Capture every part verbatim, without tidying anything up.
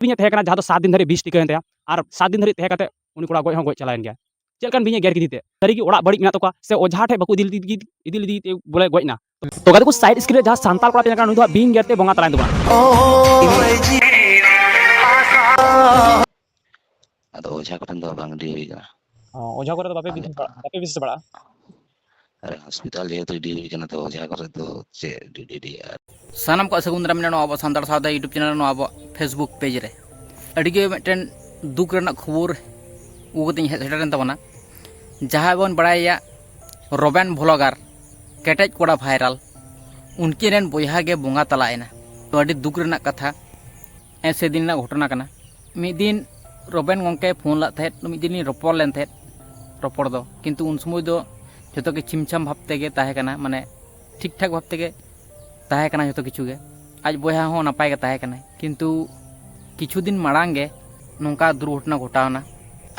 ᱵᱤᱧ ᱮ ᱛᱟᱦᱮᱸ ᱠᱟᱱᱟ, ᱡᱟᱦᱟᱸ ᱫᱚ ᱥᱟᱛ ᱫᱤᱱ ᱫᱷᱟᱹᱨᱤᱡ ᱵᱤᱥ ᱴᱤᱠᱟᱹᱭᱮᱱ ᱛᱟᱭᱟ, ᱟᱨ ᱥᱟᱛ ᱫᱤᱱ ᱫᱷᱟᱹᱨᱤᱡ ᱛᱟᱦᱮᱸ ᱠᱟᱛᱮ ᱩᱱᱤ ᱠᱚᱲᱟ ᱜᱚᱡ ᱦᱚᱸ ᱜᱚᱡ ᱪᱟᱞᱟᱣᱮᱱ ᱜᱮᱭᱟ᱾ ᱪᱮᱫ ᱞᱮᱠᱟᱱ ᱵᱤᱧ ᱮ ᱜᱮᱨ ᱠᱮᱫᱮ ᱛᱮ? ᱥᱟᱹᱨᱤ ᱜᱮ ᱚᱲᱟᱜ ᱵᱟᱹᱲᱤᱡ ᱢᱮᱱᱟᱜ ᱛᱟᱠᱚᱣᱟ ᱥᱮ ᱚᱡᱷᱟ ᱴᱷᱮᱡ ᱵᱟᱠᱚ ᱤᱫᱤ ᱞᱮᱫᱮ, ᱤᱫᱤ ᱞᱮᱫᱮ ᱛᱮ ᱵᱚᱞᱮ ᱜᱚᱡ ᱮᱱᱟ? ᱛᱚ ᱜᱟᱛᱮ ᱠᱚ, ᱥᱟᱭᱤᱰ ᱥᱠᱨᱤᱱ ᱨᱮ ᱡᱟᱦᱟᱸ ᱥᱟᱱᱛᱟᱲ ᱠᱚᱲᱟ ᱛᱟᱦᱮᱸ ᱠᱟᱱᱟ, ᱩᱱᱤ ᱫᱚ ᱦᱟᱸᱜ ᱵᱤᱧ ᱜᱮᱨ ᱛᱮ ᱵᱚᱸᱜᱟ ᱛᱟᱞᱟᱭᱮᱱ ᱛᱟᱵᱚᱱᱟ᱾ ᱟᱫᱚ ᱚᱡᱷᱟ ᱠᱚᱴᱷᱮᱱ ᱫᱚ ᱵᱟᱝ ᱤᱫᱤ ᱦᱩᱭ ᱠᱟᱱᱟ᱾ ᱚ, ᱚᱡᱷᱟ ᱠᱚᱨᱮ ᱫᱚ ᱵᱟᱯᱮ ᱵᱤᱥ ᱵᱟᱲᱟᱜᱼᱟ, ᱵᱟᱯᱮ ᱵᱤᱥ ᱵᱟᱲᱟᱜᱼᱟ? ᱟᱨ ᱦᱚᱥᱯᱤᱴᱟᱞ ᱡᱮᱦᱮᱛᱩ ᱤᱫᱤ ᱦᱩᱭ ᱠᱟᱱᱟ, ᱛᱚ ᱚᱡᱷᱟ ᱠᱚᱨᱮ ᱫᱚ ᱪᱮᱫ ᱤᱫᱤ, ᱤᱫᱤ ᱟᱨ ᱥᱟᱱᱟᱢ ᱠᱚᱣᱟᱜ ᱥᱟᱹᱜᱩᱱ ᱫᱟᱨᱟᱢ ᱢᱮᱱᱟᱜᱼᱟ ᱱᱚᱣᱟ ᱟᱵᱚ ᱥᱟᱱᱛᱟᱲ ᱥᱟᱶᱛᱟ YouTube ᱪᱮᱱᱮᱞ, ᱱᱚᱣᱟ ᱟᱵᱚ Facebook ᱯᱮᱡᱽ ᱨᱮ᱾ ᱟᱹᱰᱤ ᱜᱮ ᱢᱤᱫᱴᱮᱱ ᱫᱩᱠ ᱨᱮᱱᱟᱜ ᱠᱷᱚᱵᱚᱨ ᱟᱹᱜᱩ ᱠᱟᱛᱮᱧ ᱦᱮᱡ ᱥᱮᱴᱮᱨᱮᱱ ᱛᱟᱵᱚᱱᱟ᱾ ᱡᱟᱦᱟᱸᱭ ᱵᱚᱱ ᱵᱟᱲᱟᱭᱟ ᱨᱚᱵᱮᱱ ᱵᱷᱞᱚᱜᱟᱨ, ᱠᱮᱴᱮᱡ ᱠᱚᱲᱟ ᱵᱷᱟᱭᱨᱟᱞ, ᱩᱱᱠᱤᱱ ᱨᱮᱱ ᱵᱚᱭᱦᱟ ᱜᱮ ᱵᱚᱸᱜᱟ ᱛᱟᱞᱟᱭᱮᱱᱟ᱾ ᱛᱚ, ᱟᱹᱰᱤ ᱫᱩᱠ ᱨᱮᱱᱟᱜ ᱠᱟᱛᱷᱟ᱾ ᱦᱮᱸ, ᱥᱮᱫᱤᱱ ᱨᱮᱱᱟᱜ ᱜᱷᱚᱴᱚᱱᱟ ᱠᱟᱱᱟ᱾ ᱢᱤᱫ ᱫᱤᱱ ᱨᱚᱵᱮᱱ ᱜᱚᱢᱠᱮᱭ ᱯᱷᱳᱱ ᱞᱮᱫ ᱛᱟᱦᱮᱸᱫ, ᱢᱤᱫ ᱫᱤᱱ ᱞᱤᱧ ᱨᱚᱯᱚᱲ ᱞᱮᱱ ᱛᱟᱦᱮᱸᱫ, ᱨᱚᱯᱚᱲ ᱫᱚ, ᱠᱤᱱᱛᱩ ᱩᱱ ᱥᱚᱢᱚᱭ ᱫᱚ ᱡᱚᱛᱚ ᱜᱮ ᱪᱷᱤᱢᱪᱷᱟᱢ ᱵᱷᱟᱵᱽ ᱛᱮᱜᱮ ᱛᱟᱦᱮᱸ ᱠᱟᱱᱟ, ᱢᱟᱱᱮ ᱴᱷᱤᱠ ᱴᱷᱟᱠ ᱵᱷᱟᱵᱽ ᱛᱮᱜᱮ ᱛᱟᱦᱮᱸ ᱠᱟᱱᱟ ᱡᱚᱛᱚ ᱠᱤᱪᱷᱩ ᱜᱮ᱾ ᱟᱡ ᱵᱚᱭᱦᱟ ᱦᱚᱸ ᱱᱟᱯᱟᱭ ᱜᱮ ᱛᱟᱦᱮᱸ ᱠᱟᱱᱟᱭ, ᱠᱤᱱᱛᱩ ᱠᱤᱪᱷᱩ ᱫᱤᱱ ᱢᱟᱲᱟᱝ ᱜᱮ ᱱᱚᱝᱠᱟ ᱫᱩᱨᱜᱷᱚᱴᱚᱱᱟ ᱜᱷᱚᱴᱟᱣᱱᱟ᱾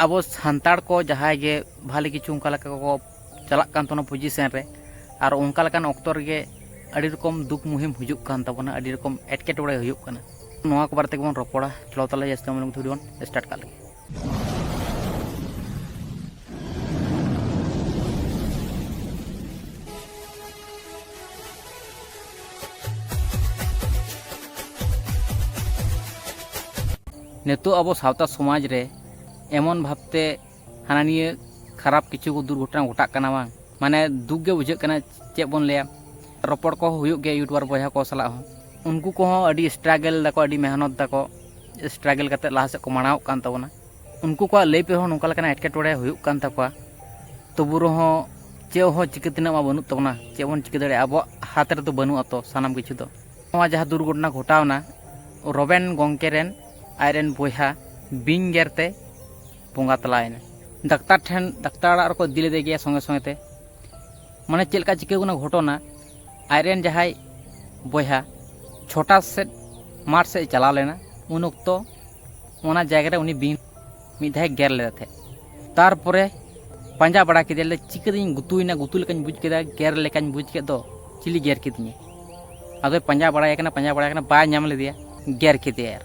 ᱟᱵᱚ ᱥᱟᱱᱛᱟᱲ ᱠᱚ ᱡᱟᱦᱟᱸᱭ ᱜᱮ ᱵᱷᱟᱞᱮ ᱠᱤᱪᱷᱩ ᱚᱱᱠᱟ ᱞᱮᱠᱟ ᱠᱚ ᱪᱟᱞᱟᱜ ᱠᱟᱱ ᱛᱟᱵᱚᱱᱟ ᱯᱚᱡᱤᱥᱮᱱ ᱨᱮ, ᱟᱨ ᱚᱱᱠᱟ ᱞᱮᱠᱟᱱ ᱚᱠᱛᱚ ᱨᱮᱜᱮ ᱟᱹᱰᱤ ᱨᱚᱠᱚᱢ ᱫᱩᱠ ᱢᱩᱦᱤᱢ ᱦᱤᱡᱩᱜ ᱠᱟᱱ ᱛᱟᱵᱚᱱᱟ, ᱟᱹᱰᱤ ᱨᱚᱠᱚᱢ ᱮᱴᱠᱮᱴᱚᱬᱮ ᱦᱩᱭᱩᱜ ᱠᱟᱱᱟ᱾ ᱱᱚᱣᱟ ᱠᱚ ᱵᱟᱨᱮ ᱛᱮᱜᱮ ᱵᱚᱱ ᱨᱚᱯᱚᱲᱟ᱾ ᱪᱚᱞᱚ ᱛᱟᱦᱞᱮ ᱡᱟᱹᱥᱛᱤ ᱵᱟᱝ ᱵᱤᱞᱚᱢ ᱠᱟᱛᱮ video ᱵᱚᱱ start ᱠᱟᱜ ᱞᱮᱜᱮ᱾ ᱱᱤᱛᱚᱜ ᱟᱵᱚ ᱥᱟᱶᱛᱟ ᱥᱚᱢᱟᱡᱽ ᱨᱮ ᱮᱢᱚᱱ ᱵᱷᱟᱵᱽᱛᱮ ᱦᱟᱱᱟ ᱱᱤᱭᱟᱹ ᱠᱷᱟᱨᱟᱯ ᱠᱤᱪᱷᱩ ᱠᱚ ᱫᱩᱨᱜᱷᱚᱴᱚᱱᱟ ᱜᱷᱚᱴᱟᱜ ᱠᱟᱱᱟ ᱵᱟᱝ, ᱢᱟᱱᱮ ᱫᱩᱠ ᱜᱮ ᱵᱩᱡᱷᱟᱹᱜ ᱠᱟᱱᱟ᱾ ᱪᱮᱫ ᱵᱚᱱ ᱞᱟᱹᱭᱟ, ᱨᱚᱯᱚᱲ ᱠᱚ ᱦᱩᱭᱩᱜ ᱜᱮᱭᱟ YouTuber ᱵᱚᱭᱦᱟ ᱠᱚ ᱥᱟᱞᱟᱜ ᱦᱚᱸ᱾ ᱩᱱᱠᱩ ᱠᱚᱦᱚᱸ ᱟᱹᱰᱤ struggle ᱫᱟᱠᱚ, ᱟᱹᱰᱤ ᱢᱮᱦᱱᱚᱛ ᱫᱟᱠᱚ, struggle ᱠᱟᱛᱮ ᱞᱟᱦᱟ ᱥᱮᱫ ᱠᱚ ᱢᱟᱲᱟᱝᱚᱜ ᱠᱟᱱ ᱛᱟᱵᱚᱱᱟ᱾ ᱩᱱᱠᱩ ᱠᱚᱣᱟᱜ ᱞᱟᱹᱭ ᱛᱮᱦᱚᱸ ᱱᱚᱝᱠᱟ ᱞᱮᱠᱟᱱᱟᱜ ᱮᱴᱠᱮᱴᱚᱬᱮ ᱦᱩᱭᱩᱜ ᱠᱟᱱ ᱛᱟᱠᱚᱣᱟ, ᱛᱚᱵᱩ ᱨᱮᱦᱚᱸ ᱪᱮᱫ ᱦᱚᱸ ᱪᱤᱠᱟᱹ ᱛᱮᱱᱟᱜ ᱢᱟ ᱵᱟᱹᱱᱩᱜ ᱛᱟᱵᱚᱱᱟ᱾ ᱪᱮᱫ ᱵᱚᱱ ᱪᱤᱠᱟᱹ ᱫᱟᱲᱮᱭᱟᱜᱼᱟ? ᱟᱵᱚᱣᱟᱜ ᱦᱟᱛ ᱨᱮᱫᱚ ᱵᱟᱹᱱᱩᱜ ᱟᱛᱚ ᱥᱟᱱᱟᱢ ᱠᱤᱪᱷᱩ ᱫᱚ᱾ ᱱᱚᱣᱟ ᱡᱟᱦᱟᱸ ᱫᱩᱨᱜᱷᱚᱴᱚᱱᱟ ᱜᱷᱚᱴᱟᱣᱱᱟ, ᱨᱚᱵᱮᱱ ᱜᱚᱢᱠᱮ ᱨᱮᱱ ᱟᱡᱨᱮᱱ ᱵᱚᱭᱦᱟ ᱵᱤᱧ ᱜᱮᱨ ᱛᱮ ᱵᱚᱸᱜᱟ ᱛᱟᱞᱟᱭᱮᱱᱟ᱾ ᱰᱟᱠᱛᱟᱨ ᱴᱷᱮᱱ, ᱰᱟᱠᱛᱟᱨ ᱚᱲᱟᱜ ᱨᱮᱠᱚ ᱤᱫᱤ ᱞᱮᱫᱮ ᱜᱮᱭᱟ ᱥᱚᱸᱜᱮ ᱥᱚᱸᱜᱮ ᱛᱮ᱾ ᱢᱟᱱᱮ ᱪᱮᱫ ᱞᱮᱠᱟ ᱪᱤᱠᱟᱹᱣ ᱠᱟᱱᱟ ᱜᱷᱚᱴᱚᱱᱟ, ᱟᱡᱨᱮᱱ ᱡᱟᱦᱟᱸᱭ ᱵᱚᱭᱦᱟ ᱪᱷᱚᱴᱟ ᱥᱮᱫ ᱢᱟᱴᱷ ᱥᱮᱫ ᱮ ᱪᱟᱞᱟᱣ ᱞᱮᱱᱟ, ᱩᱱ ᱚᱠᱛᱚ ᱚᱱᱟ ᱡᱟᱭᱜᱟ ᱨᱮ ᱩᱱᱤ ᱵᱤᱧ ᱢᱤᱫ ᱫᱷᱟᱣ ᱮ ᱜᱮᱨ ᱞᱮᱫᱮ ᱛᱟᱦᱮᱸᱫ᱾ ᱛᱟᱨᱯᱚᱨᱮ ᱯᱟᱸᱡᱟ ᱵᱟᱲᱟ ᱠᱮᱫᱮᱭᱟᱞᱮ, ᱪᱤᱠᱟᱹᱛᱤᱧ ᱜᱩᱛᱩᱭᱮᱱᱟ, ᱜᱩᱛᱩ ᱞᱮᱠᱟᱧ ᱵᱩᱡᱽ ᱠᱮᱫᱟ, ᱜᱮᱨ ᱞᱮᱠᱟᱧ ᱵᱩᱡᱽ ᱠᱮᱫ ᱫᱚ, ᱪᱤᱞᱤ ᱜᱮᱨ ᱠᱮᱫᱤᱧᱟ? ᱟᱫᱚᱭ ᱯᱟᱸᱡᱟ ᱵᱟᱲᱟᱭᱮ ᱠᱟᱱᱟ, ᱯᱟᱸᱡᱟ ᱵᱟᱲᱟᱭᱮ ᱠᱟᱱᱟ, ᱵᱟᱭ ᱧᱟᱢ ᱞᱮᱫᱮᱭᱟ, ᱜᱮᱨ ᱠᱮᱫᱮᱭᱟᱭ ᱟᱨ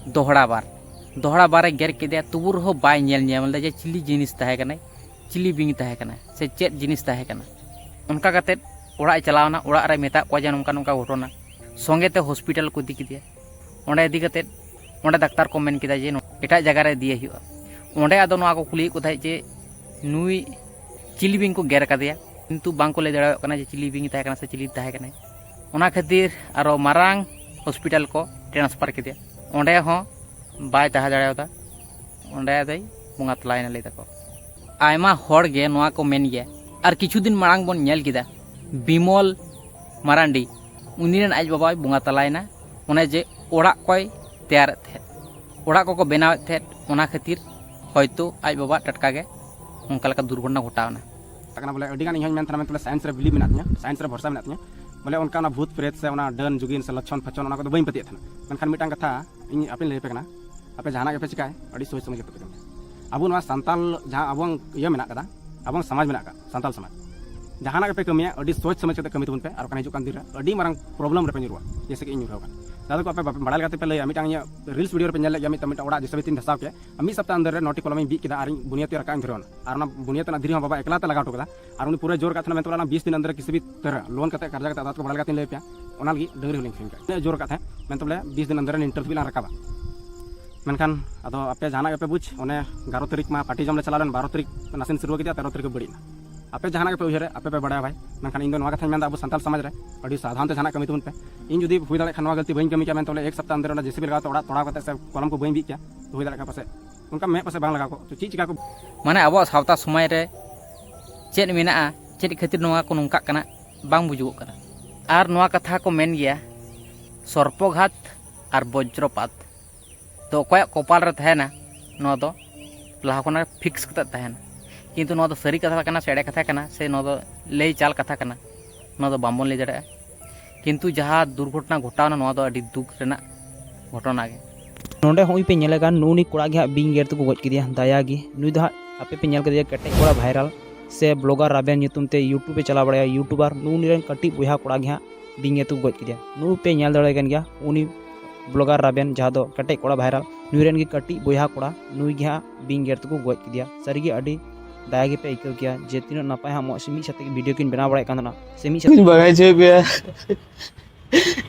ᱫᱚᱦᱲᱟ ᱵᱟᱨ ᱫᱚᱦᱲᱟ ᱵᱟᱨ ᱮ ᱜᱮᱨ ᱠᱮᱫᱮᱭᱟ, ᱛᱚᱵᱩ ᱨᱮᱦᱚᱸ ᱵᱟᱭ ᱧᱮᱞ ᱧᱟᱢ ᱞᱮᱫᱟ ᱡᱮ ᱪᱤᱞᱤ ᱡᱤᱱᱤᱥ ᱛᱟᱦᱮᱸ ᱠᱟᱱᱟᱭ, ᱪᱤᱞᱤ ᱵᱤᱧ ᱛᱟᱦᱮᱸ ᱠᱟᱱᱟ ᱥᱮ ᱪᱮᱫ ᱡᱤᱱᱤᱥ ᱛᱟᱦᱮᱸ ᱠᱟᱱᱟ᱾ ᱚᱱᱠᱟ ᱠᱟᱛᱮᱫ ᱚᱲᱟᱜ ᱮ ᱪᱟᱞᱟᱣᱱᱟ, ᱚᱲᱟᱜ ᱨᱮ ᱢᱮᱛᱟᱜ ᱠᱚᱣᱟ ᱡᱮ ᱱᱚᱝᱠᱟ ᱱᱚᱝᱠᱟ ᱜᱷᱚᱴᱚᱱᱟ᱾ ᱥᱚᱸᱜᱮ ᱛᱮ ᱦᱚᱥᱯᱤᱴᱟᱞ ᱠᱚ ᱤᱫᱤ ᱠᱮᱫᱮᱭᱟ᱾ ᱚᱸᱰᱮ ᱤᱫᱤ ᱠᱟᱛᱮᱫ ᱚᱸᱰᱮ ᱰᱟᱠᱛᱟᱨ ᱠᱚ ᱢᱮᱱ ᱠᱮᱫᱟ ᱡᱮ ᱮᱴᱟᱜ ᱡᱟᱭᱜᱟ ᱨᱮ ᱤᱫᱤᱭᱮ ᱦᱩᱭᱩᱜᱼᱟ᱾ ᱚᱸᱰᱮ ᱟᱫᱚ ᱱᱚᱣᱟ ᱠᱚ ᱠᱩᱞᱤᱭᱮᱫ ᱠᱚ ᱛᱟᱦᱮᱸᱫ ᱡᱮ ᱱᱩᱭ ᱪᱤᱞᱤ ᱵᱤᱧ ᱠᱚ ᱜᱮᱨ ᱟᱠᱟᱫᱮᱭᱟ, ᱠᱤᱱᱛᱩ ᱵᱟᱝ ᱠᱚ ᱞᱟᱹᱭ ᱫᱟᱲᱮᱭᱟᱜ ᱠᱟᱱᱟ ᱡᱮ ᱪᱤᱞᱤ ᱵᱤᱧ ᱛᱟᱦᱮᱸ ᱠᱟᱱᱟ ᱥᱮ ᱪᱤᱞᱤ ᱛᱟᱦᱮᱸ ᱠᱟᱱᱟᱭ᱾ ᱚᱱᱟ ᱠᱷᱟᱹᱛᱤᱨ ᱟᱨᱚ ᱢᱟᱨᱟᱝ ᱦᱚᱥᱯᱤᱴᱟᱞ ᱠᱚ ᱴᱨᱟᱱᱥᱯᱷᱟᱨ ᱠᱮᱫᱮᱭᱟ᱾ ᱚᱸᱰᱮ ᱦᱚᱸ ᱵᱟᱭ ᱛᱟᱦᱮᱸ ᱫᱟᱲᱮᱭᱟᱫᱟ, ᱚᱸᱰᱮ ᱫᱚᱭ ᱵᱚᱸᱜᱟ ᱛᱟᱞᱟᱭᱮᱱᱟ ᱞᱟᱹᱭ ᱫᱟᱠᱚ᱾ ᱟᱭᱢᱟ ᱦᱚᱲ ᱜᱮ ᱱᱚᱣᱟ ᱠᱚ ᱢᱮᱱ ᱜᱮᱭᱟ᱾ ᱟᱨ ᱠᱤᱪᱷᱩ ᱫᱤᱱ ᱢᱟᱲᱟᱝ ᱵᱚᱱ ᱧᱮᱞ ᱠᱮᱫᱟ ᱵᱤᱢᱚᱞ ᱢᱟᱨᱟᱱᱰᱤ, ᱩᱱᱤ ᱨᱮᱱ ᱟᱡ ᱵᱟᱵᱟᱭ ᱵᱚᱸᱜᱟ ᱛᱟᱞᱟᱭᱮᱱᱟ᱾ ᱚᱱᱮ ᱡᱮ ᱚᱲᱟᱜ ᱠᱚᱭ ᱛᱮᱭᱟᱨᱮᱫ ᱛᱟᱦᱮᱸᱫ, ᱚᱲᱟᱜ ᱠᱚᱠᱚ ᱵᱮᱱᱟᱣᱮᱫ ᱛᱟᱦᱮᱸᱫ, ᱚᱱᱟ ᱠᱷᱟᱹᱛᱤᱨ ᱦᱚᱭᱛᱳ ᱟᱡ ᱵᱟᱵᱟ ᱴᱟᱴᱠᱟ ᱜᱮ ᱚᱱᱠᱟ ᱞᱮᱠᱟ ᱫᱩᱨᱜᱷᱚᱴᱚᱱᱟ ᱜᱷᱚᱴᱟᱣ ᱮᱱᱟ᱾ ᱠᱟᱱᱟ ᱵᱚᱞᱮ ᱟᱹᱰᱤ ᱜᱟᱱ ᱤᱧ ᱦᱚᱸᱧ ᱢᱮᱱ ᱛᱟᱦᱮᱱᱟ, ᱢᱮᱱᱛᱮ ᱵᱚᱞᱮ ᱥᱟᱭᱮᱱᱥ ᱨᱮ ᱵᱤᱞᱤᱵᱷ ᱢᱮᱱᱟᱜ ᱛᱤᱧᱟ, ᱥᱟᱭᱮᱱᱥ ᱨᱮ ᱵᱷᱚᱨᱥᱟ ᱢᱮᱱᱟᱜ ᱛᱤᱧᱟ᱾ ᱵᱚᱞᱮ ᱚᱱᱠᱟ ᱚᱱᱟ ᱵᱷᱩᱛ ᱯᱨᱮᱛ ᱥᱮ ᱚᱱᱟ ᱰᱟᱹᱱ ᱡᱩᱜᱤᱱ ᱥᱮ ᱞᱚᱪᱷᱚᱱ ᱯᱷᱟᱪᱚᱱ ᱚᱱᱟ ᱠᱚᱫᱚ ᱵᱟᱹᱧ ᱯᱟᱹᱛᱭᱟᱹᱜ ᱛᱟᱦᱮᱱᱟ᱾ ᱢᱮᱱᱠᱷᱟᱱ ᱢᱤᱫᱴᱟᱝ ᱠᱟᱛᱷᱟ ᱤᱧ ᱟᱯᱮᱧ ᱞᱟᱹᱭ ᱟᱯᱮ ᱠᱟᱱᱟ, ᱟᱯᱮ ᱡᱟᱦᱟᱱᱟᱜ ᱜᱮᱯᱮ ᱪᱤᱠᱟᱹᱭ ᱟᱹᱰᱤ ᱥᱳᱪ ᱥᱚᱢᱚᱡᱽ ᱠᱟᱛᱮ ᱯᱮ ᱠᱟᱹᱢᱤᱭᱟ᱾ ᱟᱵᱚ ᱱᱚᱣᱟ ᱥᱟᱱᱛᱟᱞ ᱡᱟᱦᱟᱸ ᱟᱵᱚᱣᱟᱜ ᱤᱭᱟᱹ ᱢᱮᱱᱟᱜ ᱠᱟᱫᱟ, ᱟᱵᱚᱣᱟᱜ ᱥᱚᱢᱟᱡᱽ ᱢᱮᱱᱟᱜ ᱠᱟᱫᱟ, ᱥᱟᱱᱛᱟᱞ ᱥᱚᱢᱟᱡᱽ, ᱡᱟᱦᱟᱱᱟᱜ ᱜᱮᱯᱮ ᱠᱟᱹᱢᱤᱭᱟ ᱟᱹᱰᱤ ᱥᱳᱪ ᱥᱚᱢᱚᱡᱽ ᱠᱟᱛᱮ ᱠᱟᱹᱢᱤ ᱛᱟᱵᱚᱱ ᱯᱮ᱾ ᱟᱨ ᱵᱟᱠᱷᱟᱱ ᱦᱤᱡᱩᱜ ᱠᱟᱱ ᱫᱤᱱ ᱨᱮ ᱟᱹᱰᱤ ᱢᱟᱨᱟᱝ ᱯᱨᱚᱵᱞᱮᱢ ᱨᱮᱯᱮ ᱧᱩᱨᱩᱜᱼᱟ, ᱡᱮᱭᱥᱮ ᱠᱤ ᱤᱧ ᱧᱩᱨᱦᱟᱹᱣ ᱠᱟᱱᱟ᱾ ᱡᱟᱦᱟᱸ ᱫᱚ ᱟᱯᱮ ᱵᱟᱯᱮ ᱵᱟᱲᱟᱭ ᱞᱮᱠᱟ ᱛᱮᱯᱮ ᱞᱟᱹᱭᱟ, ᱢᱤᱫᱴᱟᱝ ᱤᱧᱟᱹᱜ ᱨᱤᱞᱥ ᱵᱷᱤᱰᱤᱭᱳ ᱨᱮᱯᱮ ᱧᱮᱞ ᱞᱮᱫ ᱜᱮᱭᱟ, ᱢᱤᱫᱴᱟᱝ ᱢᱤᱫᱴᱟᱝ ᱚᱲᱟᱜ ᱡᱮᱭᱥᱮ ᱵᱤ ᱛᱤᱧ ᱫᱷᱟᱥᱟᱣ ᱠᱮᱫ, ᱟᱨ ᱢᱤᱫ ᱥᱚᱯᱛᱟ ᱟᱱᱫᱚᱨ ᱨᱮ ᱱᱚᱴᱤ ᱠᱚᱞᱚᱢᱤᱧ ᱵᱤᱫ ᱠᱮᱫᱟ ᱟᱨ ᱤᱧ ᱵᱩᱱᱤᱭᱟᱹᱫ ᱨᱟᱠᱟᱵ ᱤᱧ ᱫᱷᱩᱨᱟᱹᱣ ᱮᱱᱟ᱾ ᱟᱨ ᱚᱱᱟ ᱵᱩᱱᱤᱭᱟᱹᱫ ᱨᱮᱱᱟᱜ ᱫᱷᱤᱨᱤ ᱦᱚᱸ ᱵᱟᱵᱟ ᱮᱠᱞᱟ ᱛᱮ ᱞᱟᱜᱟᱣ ᱦᱚᱴᱚ ᱠᱟᱫᱟ᱾ ᱟᱨ ᱩᱱᱤ ᱯᱩᱨᱟᱹ ᱡᱳᱨ ᱠᱟᱜ ᱛᱟᱦᱮᱱᱟ, ᱢᱮᱱᱛᱮ ᱵᱚᱞᱮ ᱚᱱᱟ ᱵᱤᱥ ᱫᱤᱱ ᱟᱱᱫᱚᱨ ᱨᱮ ᱠᱤᱥᱤ ᱵᱤ ᱛᱮᱨᱟ ᱞᱳᱱ ᱠᱟᱛᱮ ᱠᱟᱨᱡᱟ ᱠᱟᱛᱮ ᱟᱫᱟᱛ ᱠᱚ ᱵᱟᱲᱟᱭ ᱞᱮᱠᱟ ᱛᱤᱧ ᱞᱟᱹᱭ ᱯᱮᱭᱟ, ᱚᱱᱟ ᱞᱟᱹᱜᱤᱫ ᱰᱟᱹᱝᱨᱤ ᱦᱚᱸᱞᱤᱧ ᱟᱹᱠᱷᱨᱤᱧ ᱠᱟᱜ᱾ ᱩᱱᱟᱹᱜ ᱡᱳᱨ ᱠᱟᱜ ᱛᱟᱦᱮᱸᱫ, ᱢᱮᱱᱛᱮ ᱵᱚᱞᱮ ᱵᱤᱥ ᱫᱤᱱ ᱟᱱᱫᱚᱨ ᱨᱮ ᱤᱱᱴᱟᱨᱵᱷᱤᱭᱩ ᱞᱟᱝ ᱨᱟᱠᱟᱵᱟ᱾ ᱢᱮᱱᱠᱷᱟᱱ ᱟᱫᱚ ᱟᱯᱮ ᱡᱟᱦᱟᱱᱟᱜ ᱜᱮᱯᱮ ᱵᱩᱡᱽ, ᱚᱱᱮ ᱮᱜᱟᱨᱚ ᱛᱟᱹᱨᱤᱠᱷ ᱢᱟ ᱯᱟᱨᱴᱤ ᱡᱚᱢ ᱞᱮ ᱪᱟᱞᱟᱣ ᱞᱮᱱ, ᱵᱟᱨᱚ ᱛᱟᱹᱨᱤᱠᱷ ᱱᱟᱥᱮᱧ ᱥᱩᱨᱩ ᱠᱮᱫᱟ, ᱛᱮᱨᱚ ᱛᱟᱹᱨᱤᱠᱷ ᱵᱟᱹᱲᱤᱡ ᱮᱱᱟ᱾ ᱟᱯᱮ ᱡᱟᱦᱟᱱᱟᱜ ᱜᱮᱯᱮ ᱩᱭᱦᱟᱹᱨᱟ, ᱟᱯᱮ ᱯᱮ ᱵᱟᱲᱟᱭᱟ ᱵᱷᱟᱭ᱾ ᱢᱮᱱᱠᱷᱟᱱ ᱤᱧ ᱫᱚ ᱱᱚᱣᱟ ᱠᱟᱛᱷᱟᱧ ᱢᱮᱱᱫᱟ, ᱟᱵᱚ ᱥᱟᱱᱛᱟᱲ ᱥᱚᱢᱟᱡᱽ ᱨᱮ ᱟᱹᱰᱤ ᱥᱟᱵᱫᱷᱟᱱ ᱛᱮ ᱡᱟᱦᱟᱱᱟᱜ ᱠᱟᱹᱢᱤ ᱛᱟᱵᱚᱱ ᱯᱮ᱾ ᱤᱧ ᱡᱩᱫᱤ ᱦᱩᱭ ᱫᱟᱲᱮᱭᱟᱜ ᱠᱷᱟᱱ ᱱᱚᱣᱟ ᱜᱟᱹᱞᱛᱤ ᱵᱟᱹᱧ ᱠᱟᱹᱢᱤ ᱠᱮᱭᱟ, ᱢᱮᱱᱛᱮ ᱵᱚᱞᱮ ᱮᱠ ᱥᱚᱯᱛᱟ ᱟᱱᱫᱚᱨ ᱨᱮ ᱚᱱᱟ ᱡᱮᱥᱤᱵᱤ ᱞᱟᱜᱟᱣ ᱛᱮ ᱚᱲᱟᱜ ᱛᱚᱲᱟᱣ ᱠᱟᱛᱮ ᱥᱮ ᱠᱚᱞᱚᱢ ᱠᱚ ᱵᱟᱹᱧ ᱵᱤᱫ ᱠᱮᱭᱟ, ᱛᱚ ᱦᱩᱭ ᱫᱟᱲᱮᱭᱟᱜ ᱠᱷᱟᱱ ᱯᱟᱥᱮᱡ ᱚᱱᱠᱟ ᱢᱮᱫ ᱯᱟᱥᱮᱡ ᱵᱟᱝ ᱞᱟᱜᱟᱣ ᱠᱚᱜ, ᱛᱚ ᱪᱮᱫ ᱪᱤᱠᱟ ᱠᱚ? ᱢᱟᱱᱮ ᱟᱵᱚᱣᱟᱜ ᱥᱟᱶᱛᱟ ᱥᱚᱢᱟᱡᱽ ᱨᱮ ᱪᱮᱫ ᱢᱮᱱᱟᱜᱼᱟ, ᱪᱮᱫ ᱠᱷᱟᱹᱛᱤᱨ ᱱᱚᱣᱟ ᱠᱚ ᱱᱚᱝᱠᱟᱜ ᱠᱟᱱᱟ, ᱵᱟᱝ ᱵᱩᱡᱩᱜᱚᱜ ᱠᱟᱱᱟ᱾ ᱟᱨ ᱱᱚᱣᱟ ᱠᱟᱛᱷᱟ ᱠᱚ ᱢᱮᱱ ᱜᱮᱭᱟ, ᱥᱚᱨᱯᱚᱜᱷᱟᱛ ᱟᱨ ᱵᱚᱡᱽᱨᱚᱯᱟᱛ᱾ ᱛᱚ ᱚᱠᱚᱭᱟᱜ ᱠᱚᱯᱟᱞ ᱨᱮ ᱛᱟᱦᱮᱱᱟ, ᱱᱚᱣᱟ ᱫᱚ ᱞᱟᱦᱟ ᱠᱷᱚᱱᱟᱜ ᱯᱷᱤᱠᱥ ᱠᱟᱛᱮ ᱛᱟᱦᱮᱱᱟ᱾ ᱠᱤᱱᱛᱩ ᱱᱚᱣᱟ ᱫᱚ ᱥᱟᱹᱨᱤ ᱠᱟᱛᱷᱟ ᱠᱟᱱᱟ ᱥᱮ ᱮᱲᱮ ᱠᱟᱛᱷᱟ ᱠᱟᱱᱟ ᱥᱮ ᱱᱚᱣᱟ ᱫᱚ ᱞᱟᱹᱭ ᱪᱟᱞ ᱠᱟᱛᱷᱟ ᱠᱟᱱᱟ, ᱱᱚᱣᱟ ᱫᱚ ᱵᱟᱝᱵᱚᱱ ᱞᱟᱹᱭ ᱫᱟᱲᱮᱭᱟᱜᱼᱟ᱾ ᱠᱤᱱᱛᱩ ᱡᱟᱦᱟᱸ ᱫᱩᱨᱜᱷᱚᱴᱚᱱᱟ ᱜᱷᱚᱴᱟᱣᱱᱟ, ᱱᱚᱣᱟ ᱫᱚ ᱟᱹᱰᱤ ᱫᱩᱠ ᱨᱮᱱᱟᱜ ᱜᱷᱚᱴᱚᱱᱟ ᱜᱮ᱾ ᱱᱚᱰᱮ ᱦᱚᱸᱜᱼᱚᱭ ᱯᱮ ᱧᱮᱞᱮ ᱠᱟᱱ, ᱱᱩᱜᱼᱩ ᱱᱩᱭ ᱠᱚᱲᱟ ᱜᱮ ᱦᱟᱸᱜ ᱵᱤᱧ ᱜᱮᱨ ᱛᱮᱠᱚ ᱜᱚᱡ ᱠᱮᱫᱮᱭᱟ᱾ ᱫᱟᱭᱟ ᱜᱮ, ᱱᱩᱭ ᱫᱚ ᱦᱟᱸᱜ ᱟᱯᱮ ᱯᱮ ᱧᱮᱞ ᱠᱮᱫᱮᱭᱟ ᱠᱮᱴᱮᱡ ᱠᱚᱲᱟ ᱵᱷᱟᱭᱨᱟᱞ ᱥᱮ ᱵᱞᱚᱜᱟᱨ ᱨᱟᱵᱮᱱ ᱧᱩᱛᱩᱢ ᱛᱮ YouTube ᱮ ᱪᱟᱞᱟᱣ ᱵᱟᱲᱟᱭᱟ, ᱭᱩᱴᱩᱵᱟᱨ᱾ ᱱᱩᱜᱼᱩ ᱱᱩᱭ ᱨᱮᱱ ᱠᱟᱹᱴᱤᱡ ᱵᱚᱭᱦᱟ ᱠᱚᱲᱟ ᱜᱮ ᱦᱟᱸᱜ ᱵᱤᱧ ᱜᱮᱨ ᱛᱮᱠᱚ ᱜᱚᱡ ᱠᱮᱫᱮᱭᱟ᱾ ᱱᱩᱜᱼᱩ ᱯᱮ ᱧᱮᱞ ᱫᱟᱲᱮᱭᱟᱭ ᱠᱟᱱ ᱜᱮᱭᱟ, ᱩᱱᱤ ᱵᱞᱚᱜᱟᱨ ᱨᱟᱵᱮᱱ, ᱡᱟᱦᱟᱸ ᱫᱚ ᱠᱮᱴᱮᱡ ᱠᱚᱲᱟ ᱵᱷᱟᱭᱨᱟᱞ, ᱱᱩᱭ ᱨᱮᱱ ᱜᱮ ᱠᱟᱹᱴᱤᱡ ᱵᱚᱭᱦᱟ ᱠᱚᱲᱟ, ᱱᱩᱭ ᱜᱮ ᱦᱟᱸᱜ ᱵᱤᱧ ᱜᱮᱨ ᱛᱮᱠᱚ ᱜᱚᱡ ᱠᱮᱫᱮᱭᱟ᱾ ᱥᱟᱹᱨᱤᱜᱮ ᱟᱹᱰᱤ ᱫᱟᱭᱟ ᱜᱮᱯᱮ ᱟᱹᱭᱠᱟᱹᱣ ᱠᱮᱭᱟ ᱡᱮ ᱛᱤᱱᱟᱹᱜ ᱱᱟᱯᱟᱭ ᱦᱟᱸᱜ ᱢᱚᱡᱽ ᱢᱤᱫ ᱥᱟᱛᱮᱜ ᱵᱷᱤᱰᱤᱭᱳ ᱠᱤᱱ ᱵᱮᱱᱟᱣ ᱵᱟᱲᱟᱭᱮᱫ ᱠᱟᱱ ᱛᱟᱦᱮᱱᱟ, ᱥᱮ ᱢᱤᱫ ᱥᱟᱛᱮᱜ ᱤᱧ ᱵᱟᱲᱟᱭ ᱦᱚᱪᱚᱭᱮᱫ ᱯᱮᱭᱟ᱾